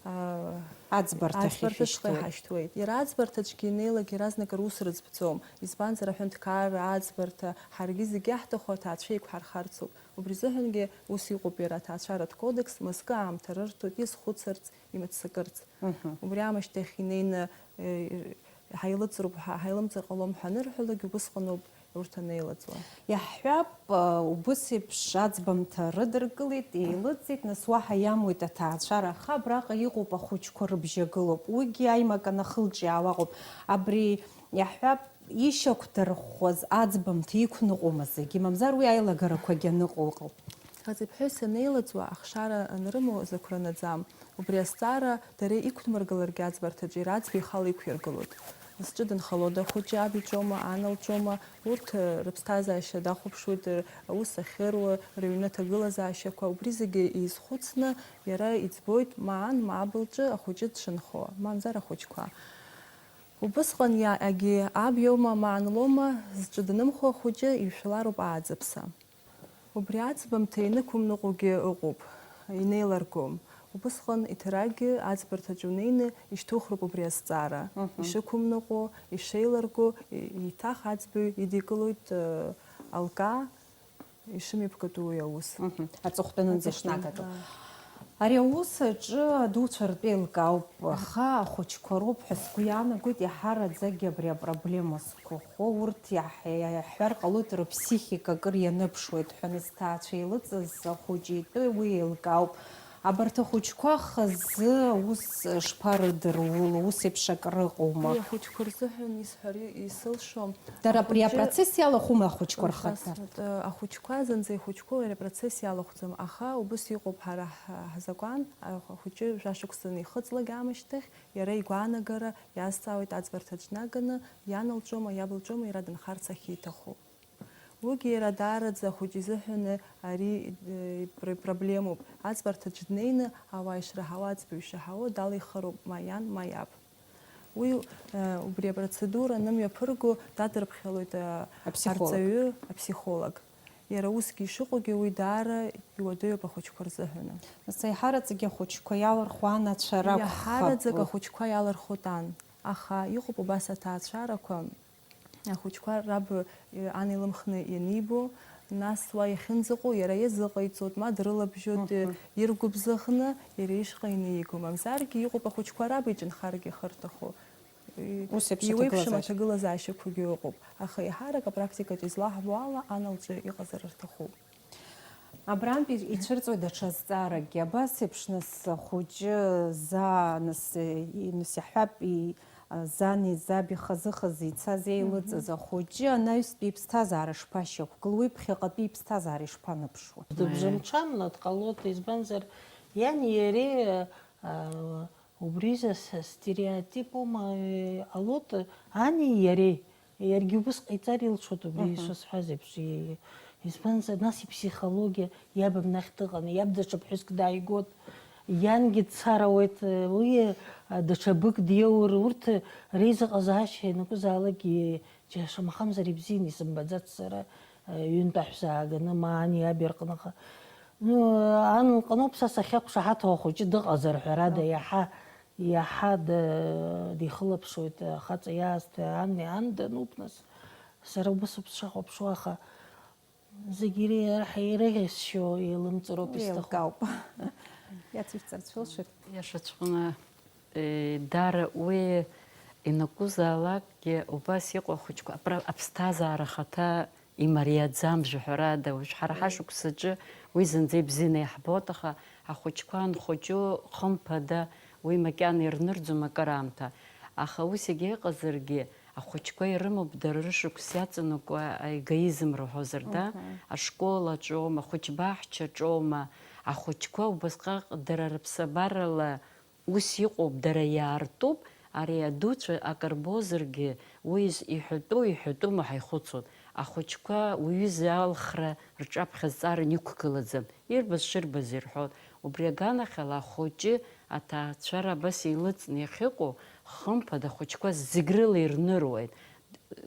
аа, Аӡбарҭахь аӡбарҭаҿы ишәышьҭуеит. Иҳашьҭуеит. Иара аӡбарҭаҿгьы инеилак иаразнак рус рыӡбӡом. Избанзар, аҳәынҭқарра, аӡбарҭа, ҳаргьы зегьы иаҳҭаху аҭаацәа еиқәҳархарцоуп. Убри азыҳәангьы ус иҟоуп иара аҭаацәаратә кодекс, мызкы аамҭа рырҭоит, иазхәыцырц, имыццакырц. Мгм. Убри аамышьҭахь инеины, э, ҳаилыҵроуп, ҳа-, ҳаилымҵыр ҟалом ҳәа анырҳәалак, убысҟаноуп урҭ анеилыҵуа. Иаҳҳәап, э, убыс еиԥш аӡбамҭа рыдыркылеит, еилыҵит, нас уаҳа иамуит аҭаацәара, аха абраҟа иҟоуп ахәыҷқәа рыбжьагылоуп, уигьы аимак анахылҿиаауа ыҟоуп. Абри, иаҳҳәап, ишьақәдырӷәӷәаз аӡбамҭа иқәныҟәома зегьы, мамзар уи аилагарақәагьы аныҟоу ыҟоуп. Хаҵеи ԥҳәыси анеилыҵуа, ахшара анрымоу зықәра наӡам. Убри азҵаара дара иқәдмыргыларгьы аӡбарҭаҿы иара аӡбаҩ ихала иқәиргылоит. Зҿы дынхалода ахәыҷы, аб иҿоума, ан лҿоума, урҭ, э, рыԥсҭазаашьа дахәаԥшуеит, э, аус ахьыруа, рыҩны аҭагылазаашьақәа, убри зегьы еизхәыцны, иара иӡбоит, ма ан, ма аб лҿы ахәыҷы дшынхо, мамзар ахәыҷқәа. Убысҟан иа-, егьи аб иоума, ма ан лоума, зҿы данымхо ахәыҷы ишәалароуп ааӡаԥса. Убри аӡбамҭа ианықәымныҟәогьы ыҟоуп, инеиларгом. Убысҟан иҭаракгьы аӡбарҭаҿы унеины ишьҭухроуп убри азҵаара. Мгм. Ишықәымныҟәо, ишеиларго, и-, еиҭах аӡбаҩ идикылоит, э, алкаа, ишымҩаԥгатәу уи аус. Мгм. Аҵыхәтәанынӡа Аҵыхәтәан, ишнагатәу. Аа. Ари аус аҿы адуцәа ртәы еилкаауп, аха ахәыҷқәа роуп ҳәа сгәы иаанагоит, иаҳараӡакгьы абри апроблема зқәыхәо, урҭ иаҳ-, иаҳҳәар ҟалоит, рыԥсихика акыр ианыԥшуеит ҳәа, нас ҭаацәа еилыҵыз ахәыҷы итәы уи еилкаауп. Абарҭ ахәыҷқәа хазы аус шԥарыдыруа, ус еиԥш акры ыҟоума? Уи ахәыҷқәа рзыҳәан исҳәар исылшом. Дара абри ахәыҷы апроцесс иалахәума ахәыҷқәа рхаҭа? Ишәасҳәап, ахәыҷқәа зынӡа ихәыҷқәоу ари апроцесс иалахәӡам, аха убыс иҟоуп ҳара ҳ-, ҳзакәан, ахәыҷы жәашықәса анихыҵлак аамышьҭахь, иара игәаанагара иазҵаауеит аӡбарҭаҿ днаганы, иан лҿоума, иаб лҿоума иара дынхарц ахьиҭаху. Уигьы иара даараӡа ахәыҷы изыҳәаны ари, э, пр-, проблемоуп. Аӡбарҭаҿ днеины ауаа ишраҳауа, аӡбаҩ ишаҳауа далихыроуп ма иан, ма иаб. Уи, э, убри апроцедура анымҩаԥырго дадырԥхьалоит, э, Аԥсихолог. Арҵаҩы, аԥсихолог. Иара усгьы ишыҟоугьы уи даара иуадаҩуп ахәыҷқәа рзыҳәаны. Нас аиҳараӡакгьы ахәыҷқәа иалырхуа анацәа ракәхап. Иаҳараӡак ахәыҷқәа иалырхуеит ан. Аха иҟоуп убас аҭаацәарақәа, Ахәыҷқәа раб, э, ан илымхны ианибо, нас уа иахьынӡаҟоу иара иазыҟаиҵоит, ма дрылабжьоит, э, иргәыбзыӷны иара ишҟа инеиго. Мамзаргьы иҟоуп ахәыҷқәа раб иҿынхаргьы ихы рҭаху. Э, Ус еиԥш иуеиԥшым аҭагылазаашьа. Аҭагылазаашьақәагьы ыҟоуп, аха еиҳарак апрактикаҿы излаҳбо ала ан лҿы иҟазар рҭахуп. Абрантәи ицәырҵуеит даҽа зҵааракгьы. Абас еиԥш, нас, ахәыҷы заа, нас, и-, нас иаҳҳәап, и-, зани заби хазы-хазы ицаз еилыҵыз Мгм. ахәыҷы анаҩстәи иԥсҭазаара шԥашьақәгыло, уи ԥхьаҟатәи иԥсҭазаара ишԥанаԥшуа? Дыбжамҽанла дҟалоит, избанзар, иани иареи, а, убри за-, са-, стереотип аума, э, ҟалоит, ани иареи. Иаргьы убыс ҟаиҵар илшоит убри Аҳа. Ишысҳәаз еиԥш, и-, избанзар, нас иԥсихологиа, иаб абнахь дыҟан, иаб даҽа ԥҳәыск дааигот, иангьы дцар ауеит, уи, а, даҽа бык диоур, урҭ реизыҟазаашьа ианакәызаалакгьы, џьара шамахамзар ибзиан исымбаӡац сара, а, ҩынтә аҳәса ааганы, ма ани аби рҟныҟа. Ну, ан лҟноуп са сахьақәшаҳаҭу ахәыҷы дыҟазар, ҳәарада, Аҳа. Иаҳа, иаҳа д-, дихылаԥшуеит, ахаҵа иаасҭа ан, ан дануп, нас. Сара убас ауп сшахәаԥшуа, аха зегь иреиҳа иреиӷьасшьо еилымҵроуп исҭаху. Еилкаауп. Иацәышәҵарц шәылшар? Иашаҵәҟьаны, э, дара уи ианакәызаалакгьы убас иҟоу ахәыҷқәа апра-, аԥсҭазаара ахаҭа имариаӡам, жәаҳәарада. Уажә ҳара ҳашықәсаҿы уи зынӡа ибзианы иаҳбоит, аха ахәыҷқәа анхәыҷу, хымԥада, уи макьана ирнырӡом акыраамҭа. Аха ус егьа иҟазаргьы, ахәыҷқәа ирымоуп дара рышықәс иаҵанакуа аегоизм рҳәозар, да? Мгм. Ашкол аҿоума, ахәыҷбаҳча аҿоума, ахәыҷқәа убасҟак дара рыԥсабарала ус иҟоуп, дара иаартуп, ари адуцәа акыр бозаргьы, уи из-, иҳәатәу, иҳәатәым ҳаихәыцуан. Ахәыҷқәа уаҩы изы алхра рҿаԥхьа зҵааран иқәгылаӡам. Ирбаз шырбаз ирҳәон. Убри аганахьала ахәыҷы аҭаацәара абас еилыҵны иахьыҟоу, хымԥада, ахәыҷқәа зегь рыла ирныруеит.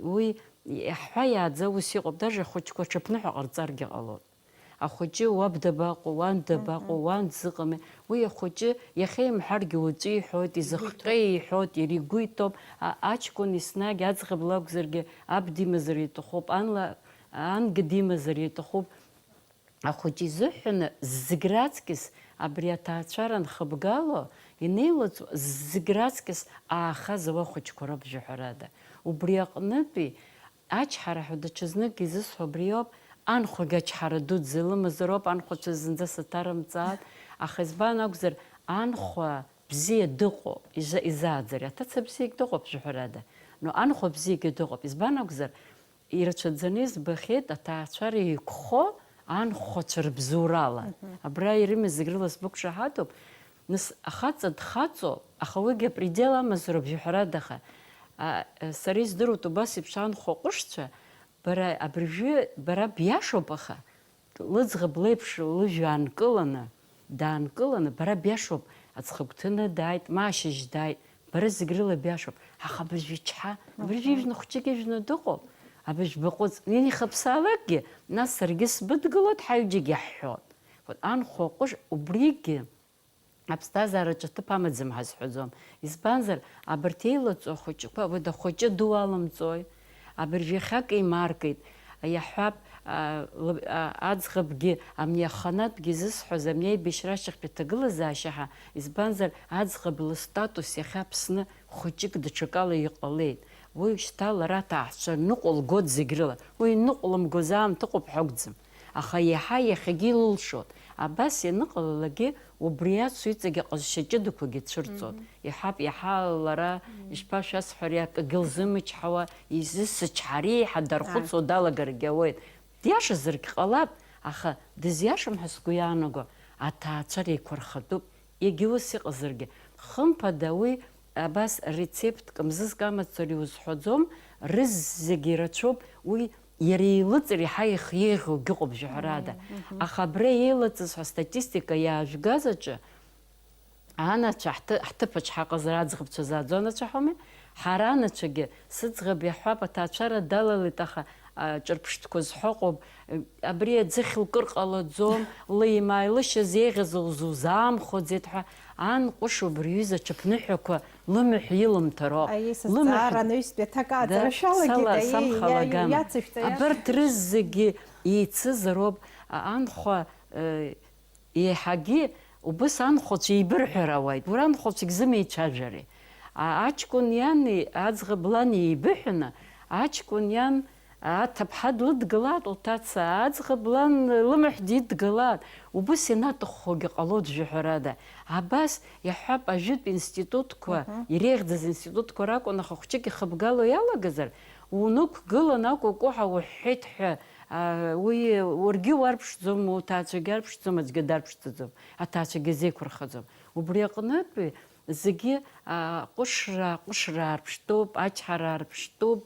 Уи иаҳҳәа иааӡа ус иҟоуп, даже ахәыҷқәа аҽыԥныҳәа ҟарҵаргьы ҟалоит. Ахәыҷы уаб дабаҟоу, уан дабаҟоу, Мгм. уан дзыҟами? Уи ахәыҷы иахьа имҳәаргьы уаҵәы иҳәоит, изыхҟьа иҳәоит, иара игәы иҭоуп. А-, аҷкәын еснагь аӡӷаб лакәзаргьы аб димазар иҭахуп, анла-, ангьы димазар иҭахуп. Ахәыҷы изыҳәаны зегь раҵкьыс абри аҭаацәара анхыбгало, инеилыҵуа зегь раҵкьыс ааха зауа ахәыҷқәа роуп, жәаҳәарада. Убри аҟнытәи ачҳара ҳәа даҽазнык изысҳәо абриоуп, анхәагь ачҳара дуӡӡа илымазароуп, анхәацәа зынӡа саҭарымҵааит, аха избан акәзар, анхәа бзиа дыҟоуп, иза-, изааӡари, аҭаца бзиагь дыҟоуп, жәаҳәарада. Но анхәа бзиагьы дыҟоуп, избан акәзар, ирацәаӡаны избахьеит аҭаацәара еиқәхо анхәацәа рыбзоурала. Мгм. Абра ирымаз зегь рыла сбықәшаҳаҭуп. Нас, ахаҵа дхаҵоуп, аха уигьы апредел амазароуп, жәаҳәарадаха. А, сара издыруеит убас еиԥш анхәа ҟәышцәа, бара абыржәы, бара биашоуп, аха лыӡӷаб леиԥш лыжәҩа аанкыланы, даанкыланы, бара биашоуп, аҵхагәҭаны дааит, ма ашьыжь дааит, бара зегь рыла биашоуп. Аха абыржәы ичҳа, абыржәы Аҳа. Ижәны хәҷык ижәны дыҟоуп, абыржә баҟәыҵ, инеихаԥсаалакгьы, нас саргьы сбыдгылоит, ҳаҩыџьагьы иаҳҳәоит. Вот, анхәа ҟәыш убригьы аԥсҭазаараҿы аҭыԥ амаӡам ҳазҳәаӡом. Избанзар, абарҭ еилаҵо ахәыҷқәа, уи дахәыҷы ду алымҵои? Абыржә иахьак еимаркит, иаҳҳәап, а, лы-, а, аӡӷабгьы амни аханатәгьы зысҳәаз амни аибашьра ашьҭахьтәи аҭагылазаашьа ҳәа, избанзар, аӡӷаб лыстатус иахьа Аԥсны хәыҷык даҽакала иҟалеит. Уи шьҭа лара аҭаацәа ныҟәылгоит зегь рыла. Уи ныҟәлымгоз аамҭа ыҟоуп ҳәа акәӡам. Аха иаҳа иахьагьы илылшоит. Абас ианыҟалалакгьы, убри ацу иҵегь аҟазшьа ҷыдақәагьы цәырҵоит. Мгм. Иаҳап, иаҳа лара, Мгм. ишԥашәасҳәари, акгьы лзымчҳауа, изысчҳар, еиҳа дархәыцуа Ааи. Далагаргьы ауеит. Диашазаргь ҟалап, аха дызиашам ҳәа сгәы иаанаго, аҭаацәара еиқәырхатәуп. Егьа ус иҟазаргьы, хымԥада уи абас рецептк мзызк амацара иузҳәаӡом, рызегьы ирацәоуп, уи иара еилыҵыр иаҳа ихиеиӷьугьы ыҟоуп, жәаҳәарада. Мгм. Аха абра еилыҵыз ҳәа астатистика иаажәгаз аҿы, анацәа ҳҭы-, ҳҭыԥаҿ ҳаҟазар аӡӷабцәа зааӡо анацәа ҳауми? Ҳара анацәагьы, сыӡӷаб иаҳҳәап, аҭаацәара далалеит, аха, а, ҿырԥштәқәа зҳәо ыҟоуп, абри аӡыхь лкыр ҟалаӡом, леимааилышьа зеиӷьыз лзузаамхәаӡеит ҳәа, Ан ҟәыш убри аҩыза аҽыԥныҳәақәа лымаҳә илымҭароуп. Аиеи, сызҵаара Лымаҳә анаҩстәи аҭак Да, ааҵарашәалагеит, сала-, аиеи, иа-, самхалагама. иацышәҵа, Абарҭ иацышәҵа. Рызегьы еицызароуп, а-, анхәа, э, еиҳагьы убыс анхәацәа еибырҳәар ауеит. Уара анхәацәагь зымеицәажәари? А-, аҷкәын иани аӡӷаб лани еибыҳәаны, аҷкәын иан Аҭыԥҳа длыдгылааит лҭаца, аӡӷаб лан лымаҳә дидгылааит, убыс ианаҭаххогьы ҟалоит, жәаҳәарада. Абас иаҳҳәап, ажәытә институтқәа, Мгм. иреиӷьӡаз институтқәа ракәын, аха хәҷык ихыбгало иалагазар, унықәгылан акәукәуҳа уҳәҳәеит ҳәа, а, уи уаргьы уарԥшӡом, уҭаацәагьы арԥшӡом, аӡәгьы дарԥшӡаӡом, аҭаацәагьы зеиқәырхаӡом. Убри аҟнытәи зегьы, а, ҟәышра, ҟәышра арԥштәуп, ачҳара арԥштәуп,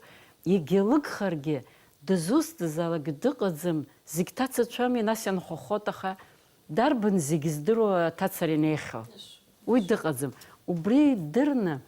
егьа лыгхаргьы, дызусҭазаалак дыҟаӡам, зегь ҭацацәами, нас ианхәахәоит, аха дарбан зегь здыруа аҭацара инеихьоу? Уи дыҟаӡам. Убри идырны,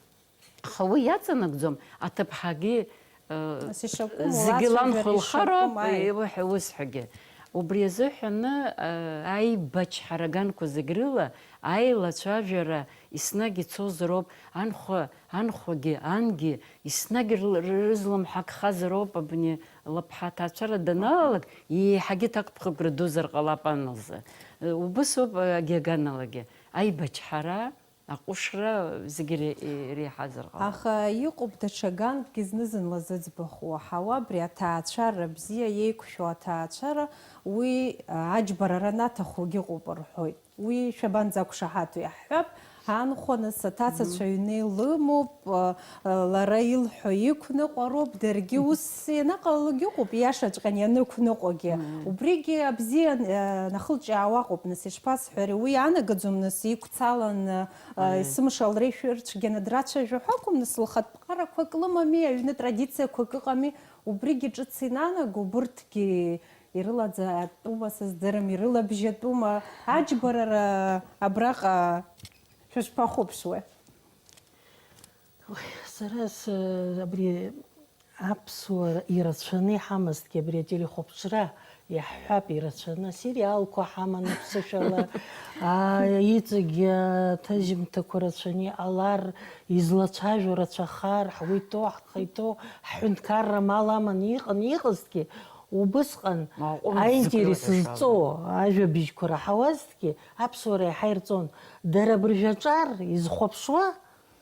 аха уи иаҵанакӡом, аҭыԥҳагьы, э, Нас ишакәым, зегьы лацәажәара ланхәа илхароуп, ишакәым, ааи. Иуҳәа-, иусҳәагьы. Убри азыҳәаны, э, аибачҳара аганқәа зегь рыла аилацәажәара еснагь ицозароуп, анхәа, анхәагьы, ангьы еснагь р-, р-, рызлымҳа гхазароуп, абни лыԥҳа аҭаацәара даналалак, еиҳагьы ҭакԥхықәра дузар ҟалап ан лзы. Э, убыс ауп, э, агьи аганалагьы. Аибачҳара, аҟәышра зегьы ре-, иреиҳазар ҟалап. Аха иҟоуп даҽа ганкгьы зны-зынла зыӡбахә уаҳауа, абри аҭаацәара бзиа иеиқәшәо аҭаацәара, уи, а, аџьбарара анаҭахугьы ыҟоуп рҳәоит. Уи шәабанӡақәшаҳаҭу иаҳҳәап, анхәа нас аҭацацәа Мгм. аҩны илымоуп, а, а, лара илҳәо иқәныҟәароуп, даргьы ус ианаҟалалогьы ыҟоуп, ииашаҵәҟьаны ианықәныҟәогьы. Мгм. Убригьы абзиа, а, нахылҿиаауа ыҟоуп, нас ишԥасҳәари, уи иаанагаӡом, нас иқәцаланы, а, Мгм. есымша лреишәырцәгьаны драцәажәо ҳәа акәым, нас лхатә ԥҟарақәак лымами, аҩны традициақәак ыҟами, убригьы ҿыц инанаго, убырҭгьы ирылаӡатәума, сыздырам, ирылабжьатәума, аџьбарара абраҟа шәышԥахәаԥшуеи? Уи, сара с-, абри аԥсуа ирацәаны иҳамазҭгьы, абри ателехәаԥшра иаҳҳәап, ирацәаны, асериалқәа ҳаман аԥсышәала, аа, иҵегь аҭыжьымҭақәа рацәаны иҟалар, излацәажәо рацәахар, ҳгәы иҭоу, ҳхы иҭоу, ҳҳәынҭқарра амал аманы иҟан, иҟазҭгьы, Убысҟан Аҟәымҵ аинтерес зыԥыруа зҵоу ажәабжьқәа раҳауазҭгьы, аԥсуара иаҳа ирҵон. Дара абыржәы аҿар изхәаԥшуа,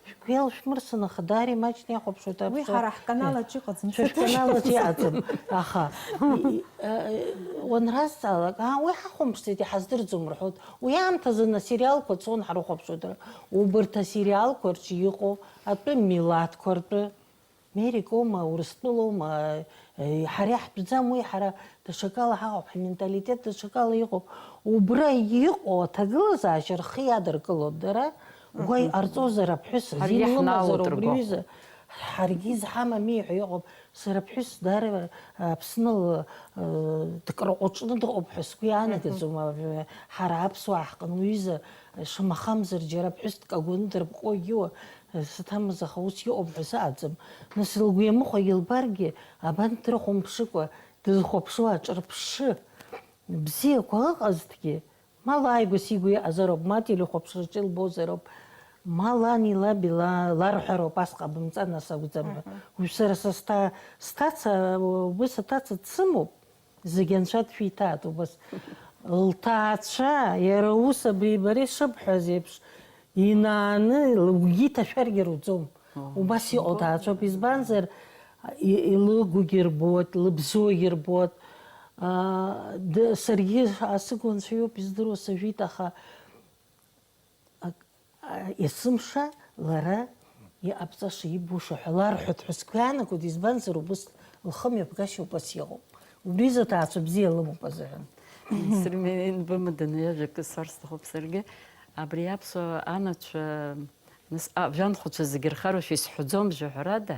шәгәы иалшәмырсын, аха даара имаҷны иахәаԥшуеит Уи аԥсуара. ҳара ҳканалаҿ иҟаӡам. Шәа шәканалаҿ иҟаӡам. Аха, и-, и-, э, уанразҵаалак, аа, уи ҳахәамԥшӡеит, иҳаздырӡом рҳәоит. Уи аамҭазын асериалқәа цон ҳрыхәаԥшуеит. Убарҭ асериалқәа рҿы иҟоу атәым милаҭқәа ртәы, Мерикоума, Урыстәылоума, э, ҳара иаҳтәӡам уи, ҳара даҽакала ҳаҟоуп, ҳменталитет даҽакала иҟоуп. Убра иҟоу аҭагылазаашьа рхы иадыркылоит дара, угәы Мгм. иҟарҵозар аԥҳәыс Ҳаргьы азин лымазар ҳнаалоит убри ргәахәуеит. Ҩыза, ҳаргьы изҳамами ҳәа иҟоуп. Сара аԥҳәыс даара, э, Аԥсны л-, э, дкарҟәыҿны дыҟоуп ҳәа сгәы иаанагаӡом, Мгм. э, ҳара аԥсуаа ҳҟны уҩыза, э, шамахамзар џьара аԥҳәыс дкагәаны дырпҟо егьиуа, Саҭамыз, аха ус иҟоуп ҳәа сыҟаӡам. Нас лгәы иамыхәа илбаргьы, абан дрыхәамԥшыкәа дызхәаԥшуа аҿырԥшы. Бзиақәа ыҟазҭгьы, ма лааигәа сигәы иҟазароуп, ма телехәаԥшраҿы илбозароуп, ма лани лаби ла-, ларҳәароуп, ас ҟабымҵан, ас акәӡам ҳәа. Мгм. Уажә сара са сҭа-, сҭаца, убыс аҭаца дсымоуп. Зегь анцәа дшәиҭааит убас. Лҭаацәа, иара ус абри бара ишыбҳәаз еиԥш, инааны лгәгьы иҭашәаргьы руӡом. Мгм. Убас иҟоу ҭаацәоуп. Избанзар, и-, илыгугьы рбоит, лыбзоугьы рбоит. Аа, д-, саргьы асы-, анцәа иоуп издыруа, сажәит, аха Ак-, а, есымша лара иҟабҵаша, ибуша ҳәа ларҳәоит ҳәа сгәы иаанагоит, избанзар, убыс лхымҩаԥгашьа убас иҟоуп. Убри изы аҭаацәа бзиа лымоуп азыҳәан. Сырмин бымаданы иажәа акы сҳәар сҭахуп саргьы. Абри аԥсуа анацәа, нас, а, жәанхәацәа зегьы рхароушәа исҳәаӡом, жәаҳәарада,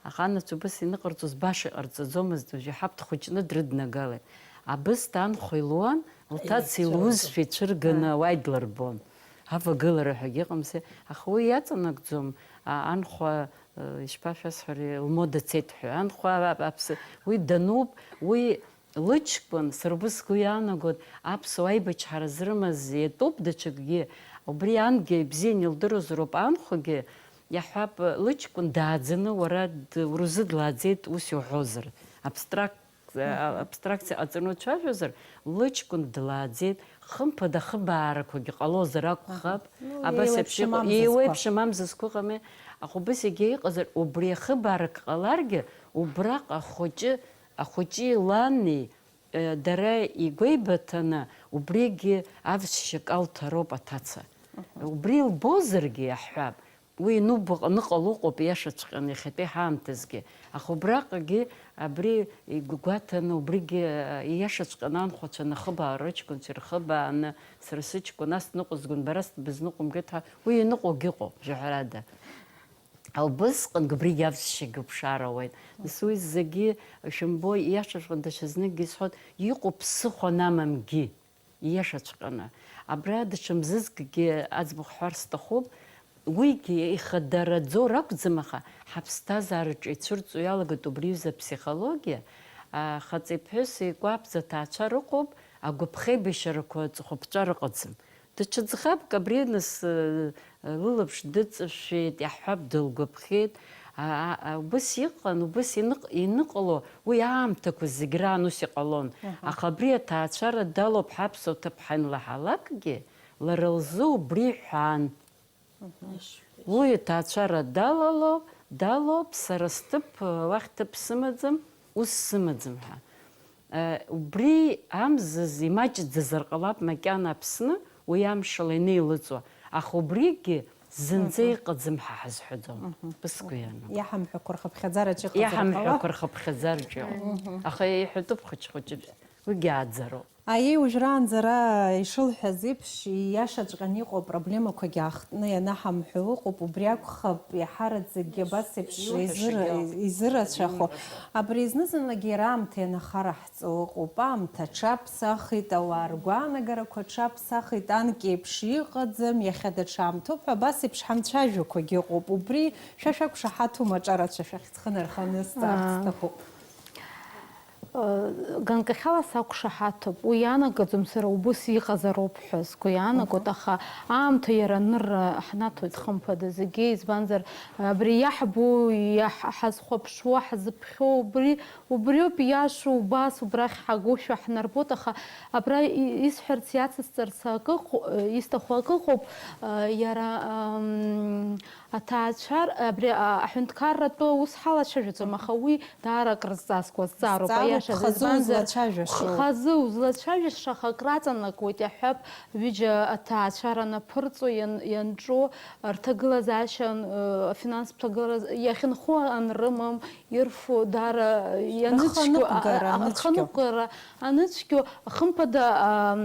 аха анацәа убыс ианыҟарҵоз баша иҟарҵаӡомызт, уажә иҳаԥ дхәыҷны дрыднагалеит. Абысҭа анхәа илуан, лҭаца илузшәа ицәырганы уа идлырбон. Авагылара ҳәагьы ыҟамзи, аха уи иаҵанакӡом, а, анхәа, э, ишԥашәасҳәари, лмода цеит ҳәа. Анхәа а-, аԥсы, уи дануп, уи лыҷкәын, сара убыс сгәы иаанагоит, аԥсуа аибачҳара зрымаз иатәуп даҽакгьы, Убри ангьы ибзианы илдыруазароуп, анхәагьы иаҳҳәап, лыҷкәын дааӡаны уара д-, урзыдлааӡеит ус иуҳәозар, абстракт-, абстракциа ҟаҵаны уцәажәозар, лыҷкәын длааӡеит, хымԥада ахыбаарақәагьы ҟалозар акәхап, абас еиуеиԥшым еиԥш иҟоу, амзызқәа. Еиуеиԥшым амзызқәа ыҟами, аха убас егьа иҟазар, убри ахыбаарак ҟаларгьы, убраҟа ахәыҷы, ахәыҷи лани, Дара игәеибаҭаны убригьы авсшьак алҭароуп аҭаца. Убри илбозаргьы иаҳҳәап, уи инубаҟа-, ныҟало ыҟоуп иашаҵәҟьаны иахьатәи ҳаамҭазгьы. Аха убраҟагьы абри игәаҭаны, убригьы, иашаҵәҟьаны анхәацәа нахыбаа, рыҷкәынцәа ирхыбааны, сара сыҷкәын ас дныҟәызгон, бара сбызныҟәымгеит ҳәа, уи иныҟәогьы ыҟоуп, жәаҳәарада. Убысҟангьы убригьы авсшьагьы уԥшаар ауеит. Нас уи зегьы шәымбои, ииашаҵәҟьаны даҽазныкгьы исҳәоит, иҟоуп ԥсыхәа анамамгьы, ииашаҵәҟьаны. Абра даҽа мзызкгьы аӡбахә ҳҳәар сҭахуп, уигьы ихадараӡоу ракәӡам, аха ҳаԥсҭазаараҿы ицәырҵуа иалагоит убри аҩыза аԥсихологиа, а, хаҵеи ԥҳәыси кәаԥӡа ҭаацәа рыҟоуп, агәаԥхеибашьарақәа ҵыхәаԥҵәар ыҟаӡам. Даҽа ӡӷабк абри нас, э, лылаԥш дыҵашәеит, иаҳҳәап, дылгәаԥхеит. А, а, а, убыс иҟан, убыс иныҟ-, иныҟало, уи аамҭақәа зегь раан ус иҟалон. Аха абри аҭаацәара далоуп ҳаԥсуа ҭыԥҳа анлаҳалакгьы, лара лзы убри ҳәан. Уи аҭаацәара далало, далоуп, сара сҭыԥ, уахь ҭыԥ сымаӡам, ус сымаӡам ҳәа. Убри амзыз имаҷӡазар ҟалап макьана Аԥсны, уи амшала инеилыҵуа, аха убригьы зынӡа иҟаӡам ҳәа ҳазҳәаӡом. Бысгәы иаанагоит. Иаҳамҳәақәа рхыԥхьаӡараҿы иҟазар ҟалап. Иаҳамҳәақәа рхыԥхьаӡараҿы иҟоуп. Аха иҳәатәуп хәыҷ-хәыҷыбжь. Уигьы ааӡароуп. Аиеи, уажәраанӡа ара ишылҳәаз еиԥш, ииашаҵәҟьаны иҟоу апроблемақәагьы аахтны ианаҳамҳәо ыҟоуп, убри акәхап, иаҳараӡакгьы абас еиԥш изыр-, изырацәахо. Абри зны-зынлагьы иара аамҭа ианахараҳҵо ыҟоуп, аамҭа аҽаԥсахит, ауаа ргәаанагарақәа аҽаԥсахит, анкьеиԥш иҟаӡам, иахьа даҽа аамҭоуп ҳәа абас еиԥш ҳамцәажәақәагьы ыҟоуп. Убри шәа шәақәшаҳаҭума, аҿарацәа шәахьӡ-, хынарханы сҵаарц сҭахуп. Ганкахьала сақәшаҳаҭуп, уи иаанагаӡом сара убыс иҟазароуп ҳәа сгәы иаанагоит, аха аамҭа иара анырра ҳнаҭоит, хымԥада, зегьы, избанзар, абри иаҳбо, иаҳ-, ҳазхәаԥшуа, ҳзыԥхьо убри, убриоуп ииашоу, убас убрахь ҳагошәа ҳнарбоит, аха абра и-, исҳәарц, иацысҵарц акы ыҟ-, исҭаху акы ыҟоуп, иара, ам, Аҭаацәар-, абри, а, аҳәынҭқарратәы аус ҳалацәажәаӡом, аха уи даара акрызҵазкуа зҵаароуп, аиашаз, хазы избанзар, узлацәажәашоу. Хазы узлацәажәаша, аха акраҵанакуеит, иаҳҳәап, ҩыџьа аҭаацәара анаԥырҵо, иан-, ианҿу, рҭагылазаашьа, ан-, ы, афинанстә ҭагылаз-, иахьынхо анрымам, ирфо, даара ианыцәгьоу, рханыҟәгара а, а, аныцәгьоу. Рханыҟәгара аныцәгьоу, хымԥада, ам,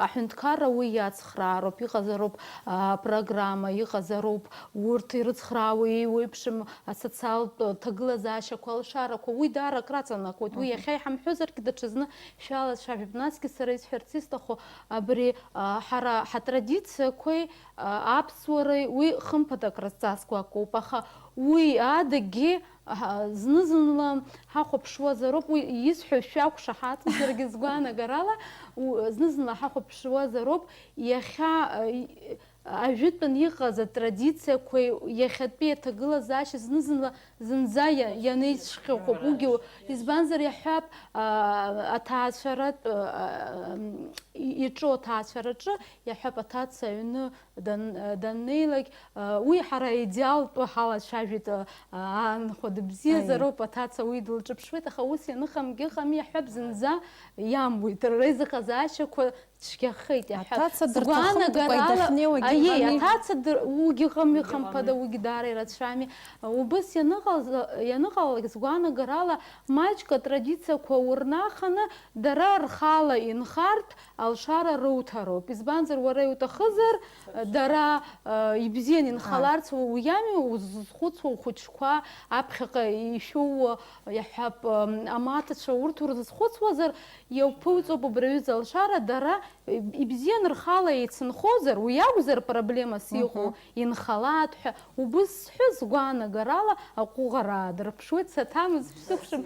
аҳәынҭқарра уи иацхраароуп, иҟазароуп, а, программа, иҟазароуп, урҭ ирыцхраауа еиуеиԥшым асоциалтә ҭагылазаашьақәа, алшарақәа, уи даара акраҵанакуеит. Уи иахьа иҳамҳәозаргьы, даҽазны шәалацәажәап. Насгьы сара исҳәарц исҭаху, абри, а, ҳара ҳатрадициақәеи, а, аԥсуареи уи хымԥада акразҵазкуа акоуп, аха уи адагьы, а, зны-зынла ҳахәаԥшуазароуп, уи исҳәо шәақәшаҳаҭым, саргьы сгәаанагарала, у-, зны-зынла ҳахәаԥшуазароуп, иахьа, а, и-, ажәытәан иҟаз атрадициақәеи иахьатәи аҭагылазаашьа зны-зынла зынӡа иа-, ианеицәхьоуп. Уигьы, избанзар, иаҳҳәап, а, аҭаацәаратә, а, м, и-, иҿу аҭаацәараҿы, иаҳҳәап, аҭаца аҩны дан-, даннеилак, а, уи ҳара аидеалтәы ҳалацәажәеит, а, аанхәа дыбзиазароуп, аҭаца уи дылҿыԥшуеит, аха ус ианыҟамгьы ыҟами, иаҳҳәап, зынӡа иамуит, рара изыҟазаашьақәа цәгьахеит, иаҳҳәап. Аҭаца дырҭахымкәа сгәаанагарала, идахьнеиуагьы аиеи, ыҟами. Аҭаца дыр-, уигьы ыҟами, хымԥада, уигьы даара ирацәами. Убыс ианыҟалаз-, ианыҟалалак, сгәаанагарала, маҷк атрадициақәа урнаханы, дара рхала инхартә алшара руҭароуп. Избанзар, уара иуҭахызар, дара, э, ибзиан инхаларц, уи ами узызхәыцуа, ухәыҷқәа аԥхьаҟа ишәоуа, иаҳҳәап, э, амаҭацәа урҭ урзызхәыцуазар, иауԥуҵоуп убри аҩыза алшара, дара, э, ибзиан рхала еицынхозар, уи акәзар проблемас иҟоу, инхалааит ҳәа, убыс сҳәо, сгәаанагарала, аҟәыӷара аадырԥшуеит, саҭамыз шәсықәшәом,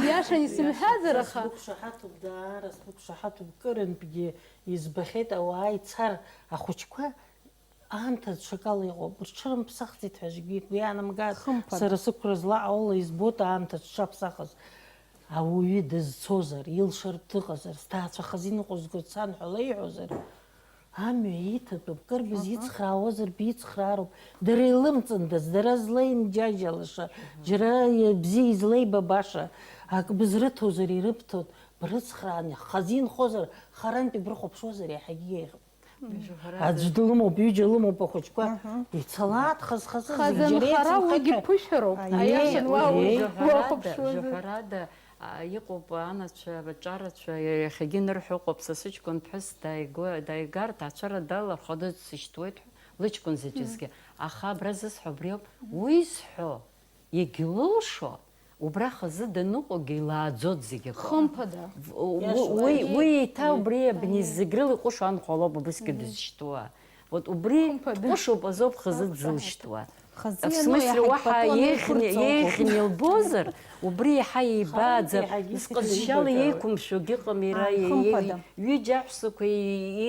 иашан исымҳәазар, аха. Сгәы қәшаҳаҭуп, даара сгәы қәшаҳаҭуп, кырынтәгьы избахьеит ауаа ицар ахәыҷқәа, Аамҭа ҽакала иҟоуп, рҽырымԥсахӡеит ҳәа зегьы игәы иаанамгааит. Хымԥада. Сара сықәра злаҟоу ала избоит аамҭа зҽаԥсахыз. Ауаҩы дызцозар, илшартә дыҟазар, сҭаацәа хазы иныҟәызго дцан ҳәа леиҳәозар, амҩа иҭатәуп, кыр бызицхраауазар бицхраароуп, дара илымҵындаз, дара злеимџьаџьалаша, џьара бзиа излеибабаша, ак бызрыҭозар ирыбҭоит, брыцхрааны, хазы инхозар, харантәи брыхәаԥшуазар иаҳагьы еиӷьуп. Жәаҳәарада. Аӡә длымоуп, ҩыџьа лымоуп ахәыҷқәа, ицалааит хаз-хазы, зегь џьара Хазынхара еицынхеит уигьы ҳәа. Ԥышәароуп. Аиеи, Аиашан уа аиеи. Уа-, Жәаҳәарада, уахәаԥшуазар. Жәаҳәарада, а, иҟоуп анацәа, аҿарацәа, иахьагьы нырҳәо ыҟоуп, са сыҷкәын ԥҳәыс дааигәа-, дааигар, ҭаацәара далархәаны дсышьҭуеит ҳәа, лыҷкәын заҵәызгьы. Аха абра зысҳәо убриоуп, уи зҳәо, егьлылшо, убра хазы даныҟоугьы илааӡоит зегь акы. Хымԥада. В-, у-, Иашоуп. Уи, Егьи-, уи еиҭа убри абни Егьи. Зегь рыла иҟәышу анхәа лоуп убысгьы Мгм. Дызшьҭуа. Вот убри Хымԥада. Ҟәышуп азоуп хазы Ақәшаҳаҭуп. Дзылшьҭуа. Хазы В иану смысле, иаҳа уаҳа итәқәа еиӷьны, анырхырҵо еиӷьны лбозар, убри иаҳа еибааӡа, Харантә иаҳагьы зҟазшьала иҭахьеит. Еиқәымшәогьы ыҟам иара, Ааи, хымԥада. Ҩыџьа аҳәсақәа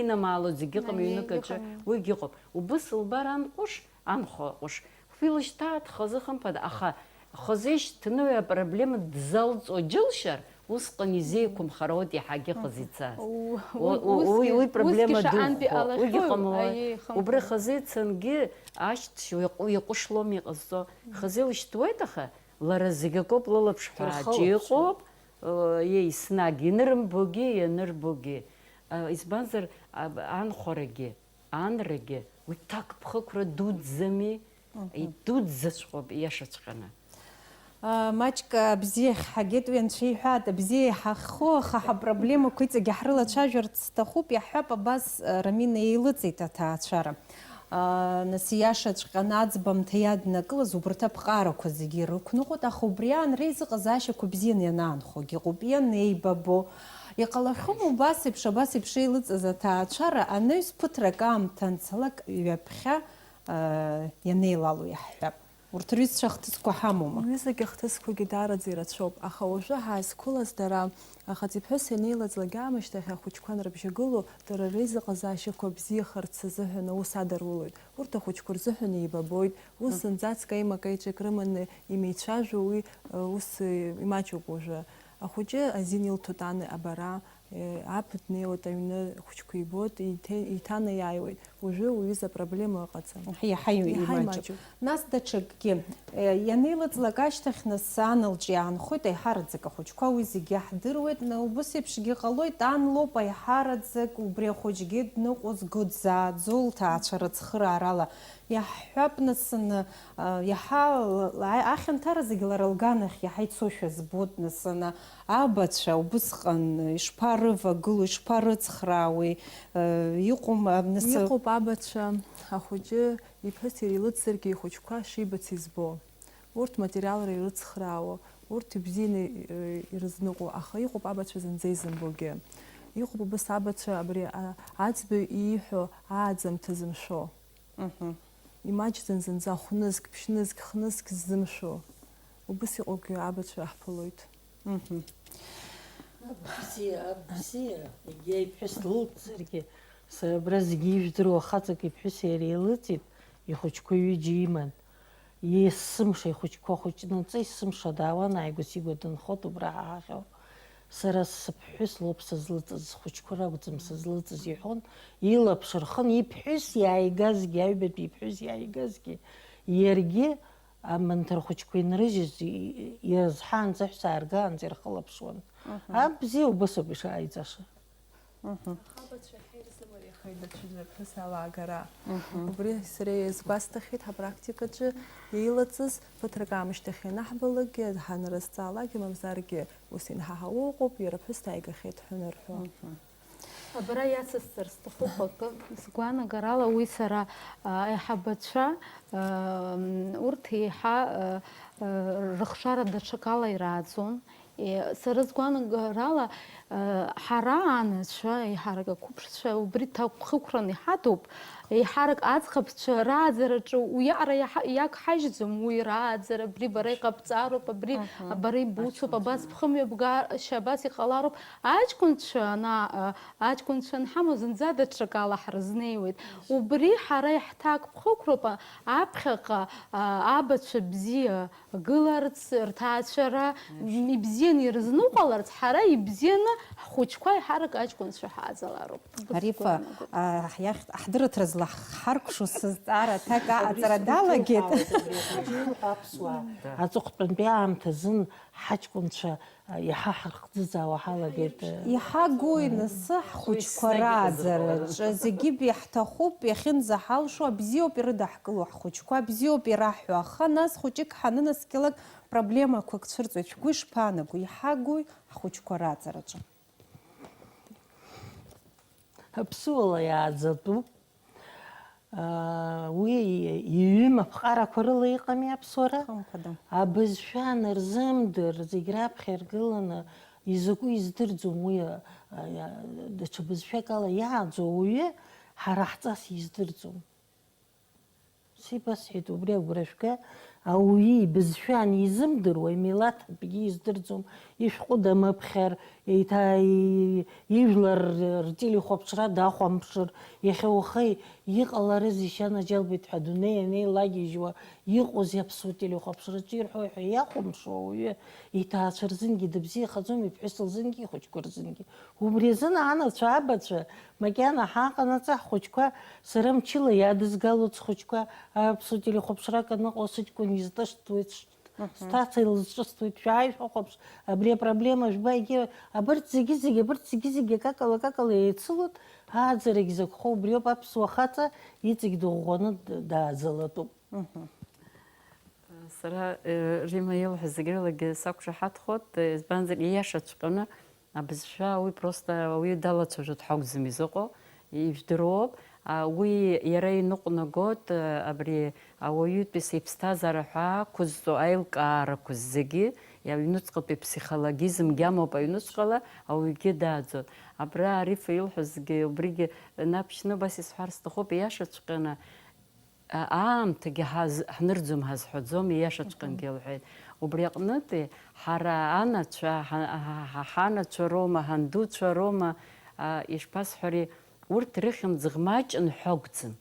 инамаало зегьы ыҟам Аиеи, ҩнык аҿы, ыҟам. Уигьы ыҟоуп. Убыс лбар анҟәыш, анхәа ҟәыш. Филышьҭааит хазы хымԥада, аха хазы ишьҭны уи апроблема дзалҵуа џьылшьар, усҟан изеиқәымхароуп иаҳагьы хазы ицаз. У-, У-, у-, уи, усгьы, уи проблема усгьы шаҟантәи духо, уигьы ҟалахьоу, ҟамлои. Аиеи, хымԥада. Убра хазы ицангьы ашьҭшьуа иҟәышлом иҟазҵо. Хазы илышьҭуеит, аха лара зегь акоуп лылаԥш ҳәа Дырхылаԥшуеит. Аџьа иҟоуп, э, еснагь инырымбогьы, ианырбогьы. Э, избанзар, аб-, анхәарагьы. Анрагьы уи ҭакԥхықәра дуӡӡами? Мгм. Идуӡӡаҵәҟьоуп, ииашаҵәҟьаны. А, маҷк абзиахь ҳагеит, уи анцәа иҳәаат, абзиа иҳаххо, аха ҳапроблемақәа иҵегьы ҳрылацәажәарц сҭахуп, иаҳҳәап, абас, а, Рамина еилыҵит аҭаацәара. А, нас ииашаҵәҟьаны аӡбамҭа иаднакылаз убарҭ аԥҟарақәа зегьы ирықәныҟәоит, аха убри аан реизыҟазаашьақәа бзианы ианаанхогьы ыҟоуп, ианеибабо. Иҟалахьоума убас еиԥш, абас еиԥш еилыҵыз аҭаацәара, анаҩс ԥыҭрак аамҭа анцалак ҩаԥхьа, э, ианеилало иаҳҳәап. Урҭ рҩызцәа ахҭысқәа ҳамоума? Уҩызагьы ахҭысқәагьы даараӡа ирацәоуп, аха уажәы ҳаазқәылаз дара, ахаҵеи ԥҳәыси анеилыҵлак аамышьҭахь ахәыҷқәа анрыбжьагылоу, дара реизыҟазаашьақәа бзиахарц азыҳәан аус адырулоит. Урҭ ахәыҷқәа рзыҳәан еибабоит, ус зынӡаск аимак-аиҿак рыманы имеицәажәо уи, э, ус, э, имаҷуп уажәы. Ахәыҷы азин илҭоит ани абара, э, аб днеиуеит аҩны, ахәыҷқәа ибоит, еиҭа-, еиҭанаиааиуеит. Уажәы уҩыза апроблема ыҟаӡам. Иаҳа Иаҳа имаҷуп. Имаҷуп. Нас даҽакгьы, э, ианеилыҵлак ашьҭахь нас ан лҿы иаанхоит аиҳараӡак ахәыҷқәа, уи зегьы иаҳдыруеит. На, убыс еиԥшгьы ҟалоит, ан лоуп аиҳараӡак убри ахәыҷгьы дныҟәызго, дзааӡо, лҭаацәа рыцхыраарала. Иаҳҳәап, нас, н-, а, иаҳа л-, а-, ахьанҭара зегьы лара лганахь иаҳа ицошәа збоит, нас, н-, абацәа убысҟан ишԥарывагылоу, ишԥарыцхраауеи, э, иҟоума, а, нас, Иҟоуп абацәа, ахәыҷы иԥҳәыс иара илыцзаргьы ихәыҷқәа шибац избо. Урҭ материалра ирыцхраауа, урҭ ибзианы, э, ирызныҟәо, аха иҟоуп абацәа зынӡа изымбогьы. Иҟоуп убыс абацәа абри, а, аӡбаҩ ииҳәо ааӡамҭа зымшәо. Мгм. Имаҷӡан зынӡа хәнызқь, ԥшьнызқь, хнызқь ззымшәо. Убыс иҟоугьы абацәа ҳԥылоит. Мгм. Абзиа, абзиа, егьа иԥҳәыс лылҵзаргьы, сара абра зегьы ижәдыруа хаҵак иԥҳәыс иара илыҵит, ихәыҷқәа ҩыџьа иман. Есымша ихәыҷқәа хәыҷны, ҵеи есымша даауан, ааигәа-сигәа дынхот убра ҳахьо. Сара сыԥҳәыс лоуп сызлыҵыз, схәыҷқәа ракәӡам сызлыҵыз, иҳәон, илаԥш рхын, иԥҳәыс иааигазгьы, аҩбатәи иԥҳәыс иааигазгьы, иаргьы аманҭа рхәыҷқәа инрыжьыз, и-, ирызҳаанӡа, аҳәса ааргаанӡа ирхылаԥшуан. Мгм. Абзиа убасоуп ишааиҵаша. Мгм. Ахабацәа иаҳа ирзымариахеит даҽаӡәы аԥҳәыс алаагара. Мгм. Убри сара иазгәасҭахьеит ҳапрактикаҿы еилыҵыз, ԥыҭрак аамышьҭахь ианаҳбалакгьы, ҳанрызҵаалакгьы, мамзаргьы ус инҳаҳауа ыҟоуп, иара аԥҳәыс дааигахьеит ҳәа анырҳәо. Мгм. Абра иацысҵар сҭахуп акы, сгәаанагарала уи сара, а, аиҳабацәа, а, м, урҭ еиҳа, а, а, рыхшара даҽакала ирааӡон. Е, сара сгәаанагарала, а, ҳара анацәа, еиҳарак ақәыԥшцәа, убри ҭакәхықәран иҳадуп, Еиҳарак аӡӷабцәа рааӡараҿы уиаҟара иаҳа-, иагҳажьӡом уи рааӡара, абри бара иҟабҵароуп, абри бара ибуцуп, абас бхымҩаԥгашьа абас иҟалароуп. Аҷкәынцәа ана-, а, аҷкәынцәа анҳамоу зынӡа даҽакала ҳрызнеиуеит. Убри ҳара иаҳҭакԥхықәроуп, а, аԥхьаҟа, а, абацәа бзиа гыларц, рҭаацәара м, ибзианы ирызныҟәаларц, ҳара ибзианы ҳхәыҷқәа еиҳарак аҷкәынцәа ҳааӡалароуп. Арифа, Бызкәанагоуп. А, ҳиахь-, ҳдырраҭаразы ҳаркәшо сызҵаара аҭак аҟаҵара далагеит. Аҵыхәтәантәи аамҭазын ҳаҷкәынцәа, а, иаҳа ҳархӡыӡаауа ҳалагеит. Иҳагу инасы ҳхәыҷқәа рааӡараҿы зегьы иаҳҭахуп, иахьынӡаҳалшо абзиоуп ирыдаҳкыло ҳхәыҷқәа, абзиоуп ираҳҳәо, аха нас хәыҷык ҳанынаскьалак проблемақәак цәырҵуеит. Шәгәы ишԥаанаго, иҳагуи ҳхәыҷқәа рааӡараҿы? Аԥсуала иааӡатәуп. Аа, уи иҩым аԥҟарақәа рыла иҟами аԥсуара? Хымԥада. Абызшәа анырзымдыр, зегь раԥхьа иргыланы изакәу издырӡом уи, а, а, даҽа бызшәак ала иааӡо ауаҩы, ҳара ҳҵас издырӡом. Сибасҳәеит, убри агәра шәга, ауаҩы ибызшәа анизымдыруа, имилаҭ атәгьы издырӡом, ишәҟәы дамыԥхьар, еиҭа и-, ижәлар ртелехәаԥшра дахәамԥшыр, иахьа уаха иҟаларызеишь, анаџьалбеит ҳәа адунеи анеилагьежьуа, иҟоузеи аԥсуа телехәаԥшраҿы ирҳәо ҳәа иахәамԥшуа ауаҩы, иҭаацәа рзынгьы дыбзиахаӡом, иԥҳәыс лзынгьы, ихәыҷқәа рзынгьы. Убри азын анацәа, абацәа, макьана ҳааҟанаҵы, ҳхәыҷқәа, сара мчыла иадызгалоит схәыҷқәа, аԥсуа телехәаԥшрак аныҟоу сыҷкәын изҿысҭуеит, сҭаца илызҿысҭуеит, шәааи шәахәаԥш, абри апроблема жәба, егьи, абарҭ зегьы-зегьы, абарҭ зегьы-зегьы акакала, акакала еицылоит, ааӡарагь закәхо убриоуп, аԥсуа хаҵа иҵегь дыӷәӷәаны д-, дааӡалатәуп. Сара, э, Рима илҳәаз зегь рылагьы сақәшаҳаҭхоит, э, избанзар, ииашаҵәҟьаны абызшәа уи просто ауаҩы далацәажәо дҳақәӡам изыҟоу, ижәдыруоуп. А, уи иара иныҟәнагоит, э, абри ауаҩытәыҩса иԥсҭазаара ҳәа ақәызҵо аилкаарақәа зегьы, иа-, аҩнуҵҟатәи аԥсихологизмгьы амоуп, аҩнуҵҟала ауаҩгьы дааӡоит. Абра Арифа илҳәозгьы убригьы наԥшьны убас исҳәар сҭахуп, ииашаҵәҟьаны, а-, аамҭагьы ҳаз-, ҳнырӡом, ҳазҳәаӡом, ииашаҵәҟьангьы лҳәеит. Убри аҟнытәи ҳара анацәа, ҳа-, ҳа-, ҳа-, ҳанацәа роума, ҳандуцәа роума, а, ишԥасҳәари, урҭ рыхьымӡӷ маҷын ҳәа акәӡам.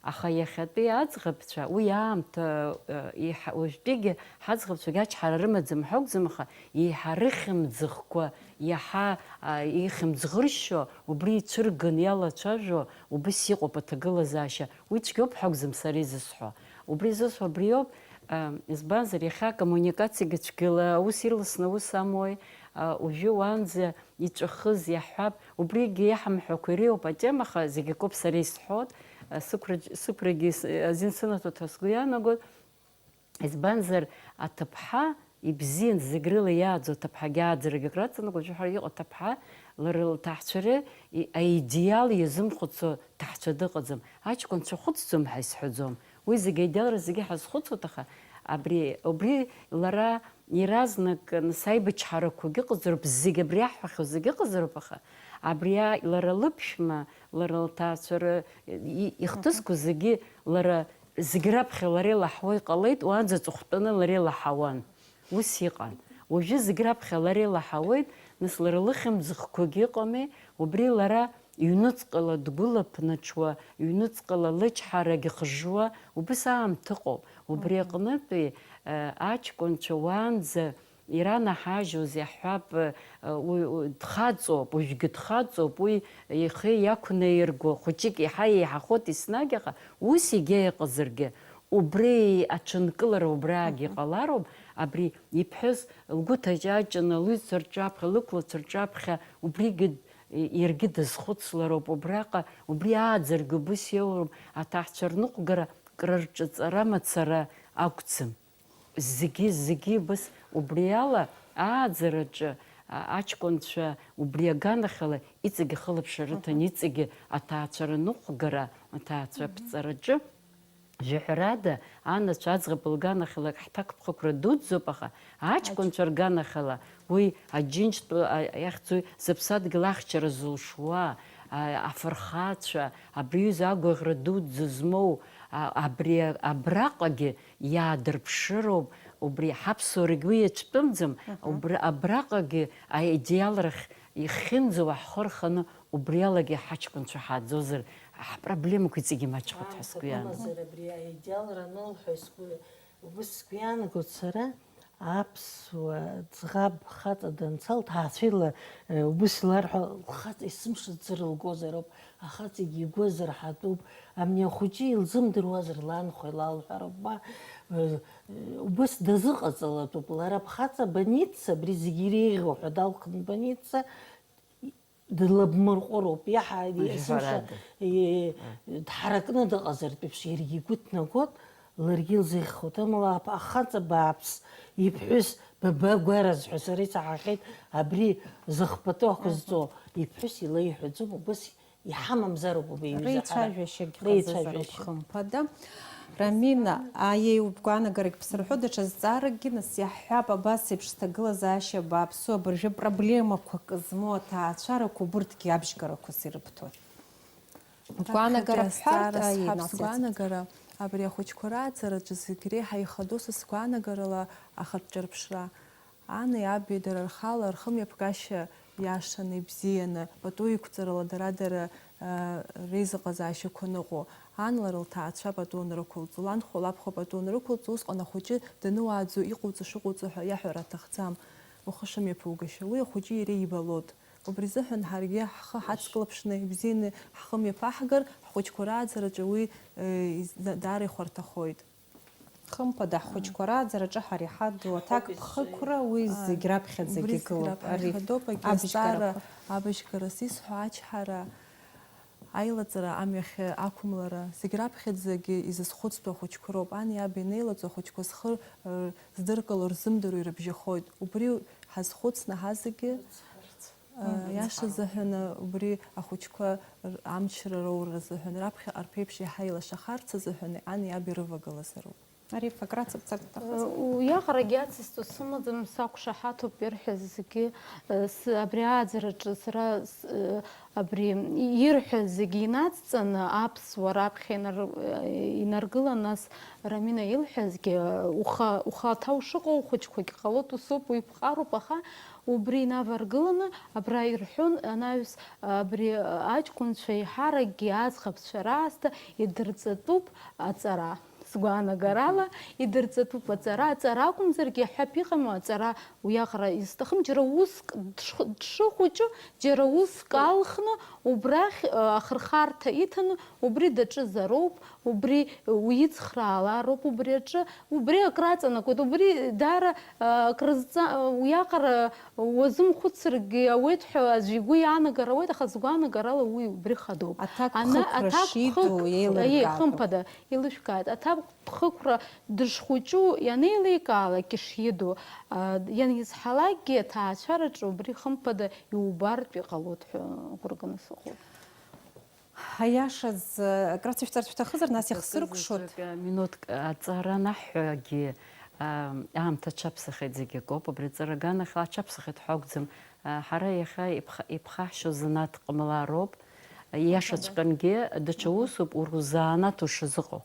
Аха иахьатәи аӡӷабцәа, уи аамҭа, а, иҳа-, уажәтәигьы ҳаӡӷабцәагьы ачҳара рымаӡам ҳәа акәӡам, аха еиҳа рыхьымӡӷқәа, иаҳа, а, ихьымӡӷыршьо, убри ицәырган иалацәажәо, убыс иҟоуп аҭагылазаашьа. Уи цәгьоуп ҳәа акәӡам сара изысҳәо. Убри зысҳәо абриоуп, а, избанзар, иахьа акоммуникациагьы цәгьала аус ирласны аус амои, а, уажәы уаанӡа иҵәахыз иаҳҳәап, убригьы иаҳамҳәақәа иреиуоуп атема, аха зегь акоуп сара исҳәоит, а, сықәраҿ-, сықәрагьы ис-, азин сынаҭоит ҳәа сгәы иаанагоит. Избанзар, аҭыԥҳа ибзиан, зегь рыла иааӡо аҭыԥҳагьы ааӡарагьы акраҵанакуа, уажәы ҳәа иҟоу аҭыԥҳа лара лҭаацәара и-, аидеал иазымхәыцуа ҭаацәа дыҟаӡам. Аҷкәынцәа хәыцӡом ҳәа исҳәаӡом. Уи зегь аидеалра зегьы ҳазхәыцуеит, аха абри, убри лара иаразнак, нас, аибачҳарақәагьы ыҟазароуп, зегь абри иаҳҳәахьоу зегь ыҟазароуп, аха абри а-, лара лыԥшәма, лара лҭаацәара, и-, ихҭысқәа зегьы лара Зегь раԥхьа лара илаҳауа иҟалеит, уаанӡа аҵыхәтәаны лара илаҳауан. Ус иҟан. Уажәы зегь раԥхьа лара илаҳауеит, нас лара лыхьымӡӷқәагьы ыҟами, убри лара ҩнуҵҟала дгәылаԥнаҽуа, ҩнуҵҟала лычҳарагь хжуа, убыс аамҭа ыҟоуп. Убри аҟнытәи, э, аҷкәынцәа уаанӡа иранаҳажьуаз иаҳҳәап, э, уи, уи дхаҵоуп, уажәгьы дхаҵоуп, уи ихы иақәнаирго хәыҷык иаҳа еиҳахоит еснагь, аха ус егьа иҟазаргьы, убри аҽынкылара убраагьы Мгм. Иҟалароуп, абри иԥҳәыс лгәы ҭаҷаҷаны, лҩызцәа рҿаԥхьа, лықәлацәа рҿаԥхьа, убригьы, и-, иаргьы дазхәыцлароуп, убраҟа, убри ааӡаргьы убыс иоуроуп, аҭаацәа рныҟәгара крырҿаҵара мацара акәӡам. Зегьы, зегьы убыс убри ала ааӡараҿы, а, аҷкәынцәа убри аганахьала иҵегь ахылаԥшра рыҭан, Мгм. Иҵегьы аҭаацәара ныҟәгара, аҭаацәа Мгм. Аԥҵараҿы, жәаҳәарада, анацәа аӡӷаб лганахьала ҳҭакԥхықәра дуӡӡоуп, аха аҷкәынцәа Аҷ- рганахьала уи аџьынџьтә, а, иахьӡуи, зыԥсадгьыл ахьчара зылшуа, а, афырхацәа, абри аҩыза агәаӷьра дуӡӡа змоу, а, абри, абраҟагьы иаадырԥшыроуп, убри ҳаԥсуарагь уи иацәтәымӡам, убри, абраҟагьы аидеал рахь ихьынӡауа ҳхы рханы, убри алагьы ҳаҷкәынцәа ҳааӡозар, ҳпроблемақәа иҵегьы имаҷхоит ҳәа сгәы иаанагоит. Аамҭа гәымазар абри аидеалра анылҳәа сгәы, убыс сгәы иаанагоит сара, аԥсуа ӡӷаб хаҵа данца лҭаацәа ила, э, убыс иларҳәа, лхаҵа есымша дзырылгозароуп, ахаҵагьы игәы азырҳатәуп, амни ахәыҷы илзымдыруазар ланхәа илалҳәароуп, ма, э, э, убыс дазыҟаҵалатәуп, лара бхаҵа больница, абри зегьы иреиӷьу ҳәа далхны больница, Длабмырҟәыроуп, иаҳа есымша, Ҳәарада. Е, дҳаракны дыҟазартә еиԥш, иаргьы игәы ҭнагон, ларгьы илзеиӷьхоит, амала ап-, ахаҵа бааԥс иԥҳәыс бабагәараз ҳәа сара исаҳахьеит, абри зыхбатәы ақәызҵо иԥҳәыс илеиҳәаӡом, убыс иҳамамзароуп убри аҩыза ҳара. Реицәажәашьагь хазызароуп, хымԥада. Рамина, аиеи, убгәаанагарагь бсырҳәо, даҽа зҵааракгьы, нас, иаҳҳәап, абас еиԥш сҭагылазаашьа бааԥсу абыржәы проблемақәак змоу аҭаацәарақәа убырҭгьы абжьгарақәас ирыбҭоит. Гәаанагара Раԥхьатәи ҳҳәартә, азҵаара аиеи, сҳәап, нас, сгәаанагара, абри ахәыҷқәа рааӡараҿы зегь реиҳа ихадоу са сгәаанагарала ахатә ҿырԥшра. Ани аби дара рхала рхымҩаԥгашьа иашаны, ибзианы, пату иқәҵарала дара-дара, а, реизыҟазаашьақәа ныҟәо, ан лара лҭаацәа пату анрықәылҵо, ланхәа лабхәа пату анрықәылҵо, усҟан ахәыҷы дануааӡо иҟауҵо шыҟауҵо ҳәа иаҳәара аҭахӡам, ухы шымҩаԥугашьа. Уи ахәыҷы иара ибалоит. Убри азыҳәан ҳаргьы ҳхы ҳацклаԥшны, ибзианы ҳхы мҩаԥаҳгар, ҳхәыҷқәа рааӡараҿы уи, э, из-, да-, даара ихәарҭахоит. Хымԥада, ҳхәыҷқәа рааӡараҿы ҳара иҳадду аҭакԥхықәра уи зегь раԥхьаӡагьы игылоуп. Ари абжьгарақәа. Абжьгарас исҳәо ачҳара, аилаҵара, амҩахь ақәымлара, зегь раԥхьаӡагьы изызхәыцтәу ахәыҷқәа роуп. Ани аби анеилаҵо, ахәыҷқәа зхы, р-, здыркыло, рзымдыруа ирыбжьахоит. Убри ҳазхәыцны ҳазегьы, ы, иаша азыҳәан, убри ахәыҷқәа р-, амчра роура азыҳәан, раԥхьаҟа рԥеиԥш иаҳа илашахарц азыҳәан, ани аби рывагылазароуп. Ари фак рацыԥҵак уҭахызар? Уиаҟарагьы ацысҵо сымаӡам, сақәшаҳаҭуп ирҳәаз зегьы. С-, абри ааӡараҿы сара с-, абри ирҳәаз зегьы инацҵаны, аԥсуа раԥхьа инар-, инаргылан, нас Рамина илҳәазгьы, уха-, ухаҭа ушыҟоу, ухәыҷқәагь ҟалоит, усоуп, уи ԥҟароуп, аха убри инаваргыланы, абра ирҳәон анаҩс, абри аҷкәынцәа еиҳаракгьы аӡӷабцәа раасҭа идырҵатәуп аҵара. Сгәаанагарала, идырҵатәуп аҵара. Аҵара акәымзаргьы, ҳәап иҟама, аҵара уиаҟара изҭахым. Џьара уск дшх-, дшыхәыҷу, џьара уск алхны, убрахь, э, ахырхарҭа иҭаны, убри даҿызароуп, убри уицхраалароуп, убри аҿы, убри акраҵанакуеит, убри даара, э, акрызҵа-, уиаҟара уазымхәыцыргьы ауеит ҳәа аӡәы игәы иаанагар ауеит, аха сгәаанагарала уи убри хадоуп. Аҭакԥхықәра шиду еилыркаатәуп. Аиеи, хымԥада, илышәкааит. Аҭакԥхықәра дышхәыҷу ианеиликаалак ишиду, а, ианизҳалакгьы аҭаацәараҿы убри хымԥада иубартә иҟалоит ҳәа агәра ганы сыҟоуп. Аиашаз, акрацәышәҵарц шәҭахызар, нас ихсыркәшоит. Заҵәык, минуҭк аҵара анаҳҳәагьы, а, аамҭа аҽаԥсахеит, зегь акоуп. Абри аҵара аганахьала аҽаԥсахеит ҳәа акәӡам. А, ҳара иахьа иԥха-, иԥхаҳшьо занааҭ ҟамлароуп. Иашаҵәҟьангьы даҽа усуп, уара узанааҭ ушазыҟоу.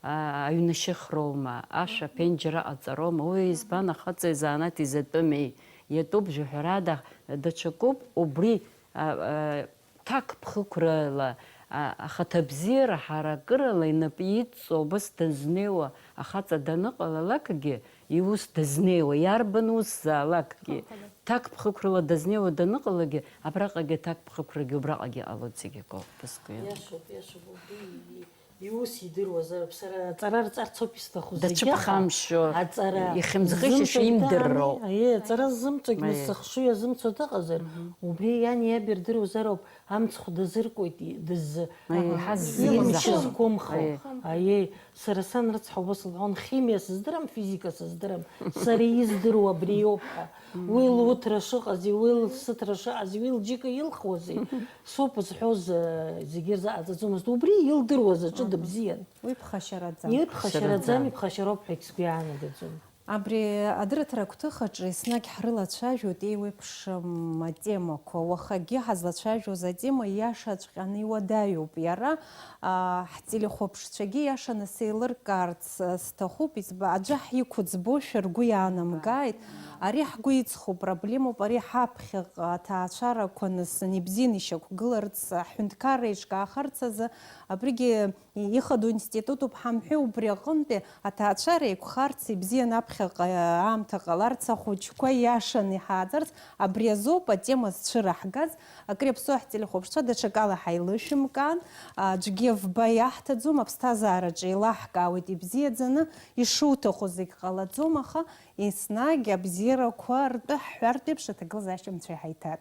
А, аҩнашьыхроума, ашә аԥенџьыр аҟаҵароума, уи избан, ахаҵа изанааҭ изатәымеи? Иатәуп, жәаҳәарада, даҽакуп, убри, а, а, ҭакԥхықәрала, а, ахаҭабзиара ҳаракырала инапы идҵо, убас дазнеиуа ахаҵа даныҟалалакгьы, иус дазнеиуа, иарбан ус заалакгьы, ҭакԥхықәрала дазнеиуа даныҟалагьы, абраҟагьы аҭакԥхықәрагьы убраҟагьы ҟалоит, зегь акоуп, бызгәы иаанагоит. Иашоуп, иашоуп, убри и-, иус идыруазароуп, сара аҵара рҵарц ауп исҭаху, зегьы аха, дацәыԥхамшьо, аҵара ихьымӡӷышьашьо ззымҵогь имдырроуп. Аиеи, аҵара ззымҵогь, аиеи, нас сыхшыҩ азымцо дыҟазар, мгм, убри иани иаби рдыруазароуп, амцхә дазыркуеит, и-, дыз-, аиеи, аха, ҳаззимшьыз, имшьыз зқәымхо. Аиеи. Аиеи, сара сан рыцҳа убас лҳәон, химиа сыздырам, физика сыздырам, сара издыруа абри иоуп ҳәа. Уи луҭра шыҟази, уи лсыҭра шыҟази, уи лџьыка илхуази, соуп зҳәоз, э, зегьы рзы аҵаӡомызт. Убри илдыруаз аҿы дыбзиан. Уи ԥхашьараӡам. Уи ԥхашьараӡам, ԥхашьараӡам, иԥхашьароуп ҳәагь сгәы иаанагаӡом. Абри адырраҭара агәҭыхаҿы еснагь ҳрылацәажәоит еиуеиԥшым атемақәа. Уахагьы ҳазлацәажәоз атема ииашаҵәҟьаны иуадаҩуп. Иара, аа, ҳтелехәаԥшцәагьы иашаны сеилыркаарц, а, сҭахуп. Избан, аӡәы ҳиқәыӡбошәа ргәы иаанамгааит. Ари ҳгәы иҵхо проблемоуп, ари ҳаԥхьаҟа аҭаацәарақәа анысны ибзианы ишьақәгыларц, аҳәынҭқарра еиҿкаахарц азы, абригьы ихадоу институтуп ҳамҳәеи, убри аҟынтәи аҭаацәара еиқәхарц ибзиан аԥхьаҟа аамҭа ҟаларц, ахәыҷқәа иашаны иҳааӡарц, абри азоуп атема зцәыраҳгаз. Акыр иаԥсоу ҳтелехәаԥшцәа даҽакала ҳаилышәымкаан, аӡәгьы вба иаҳҭаӡом, аԥсҭазаараҿы еилаҳкаауеит ибзиаӡаны, ишуҭаху зегь ҟалаӡом, аха еснагь абзиарақәа ртәы ҳҳәартә еиԥш аҭагылазаашьа мцәа иҳаиҭар.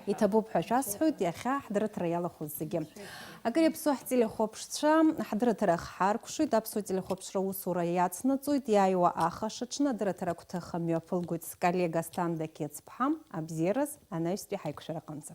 Иҭабуп ҳәа шәасҳәоит иахьа ҳдырраҭара иалахәыз зегьы. Акыр иаԥсоу ҳтелехәаԥшцәа, ҳдырраҭара хҳаркәшоит, аԥсуа телехәаԥшра усура иацнаҵоит, иааиуа ахашаҽны адырраҭара агәҭыха мҩаԥылгоит сколлега Асҭанда Қьецԥҳа, абзиараз анаҩстәи ҳаиқәшәараҟынӡа.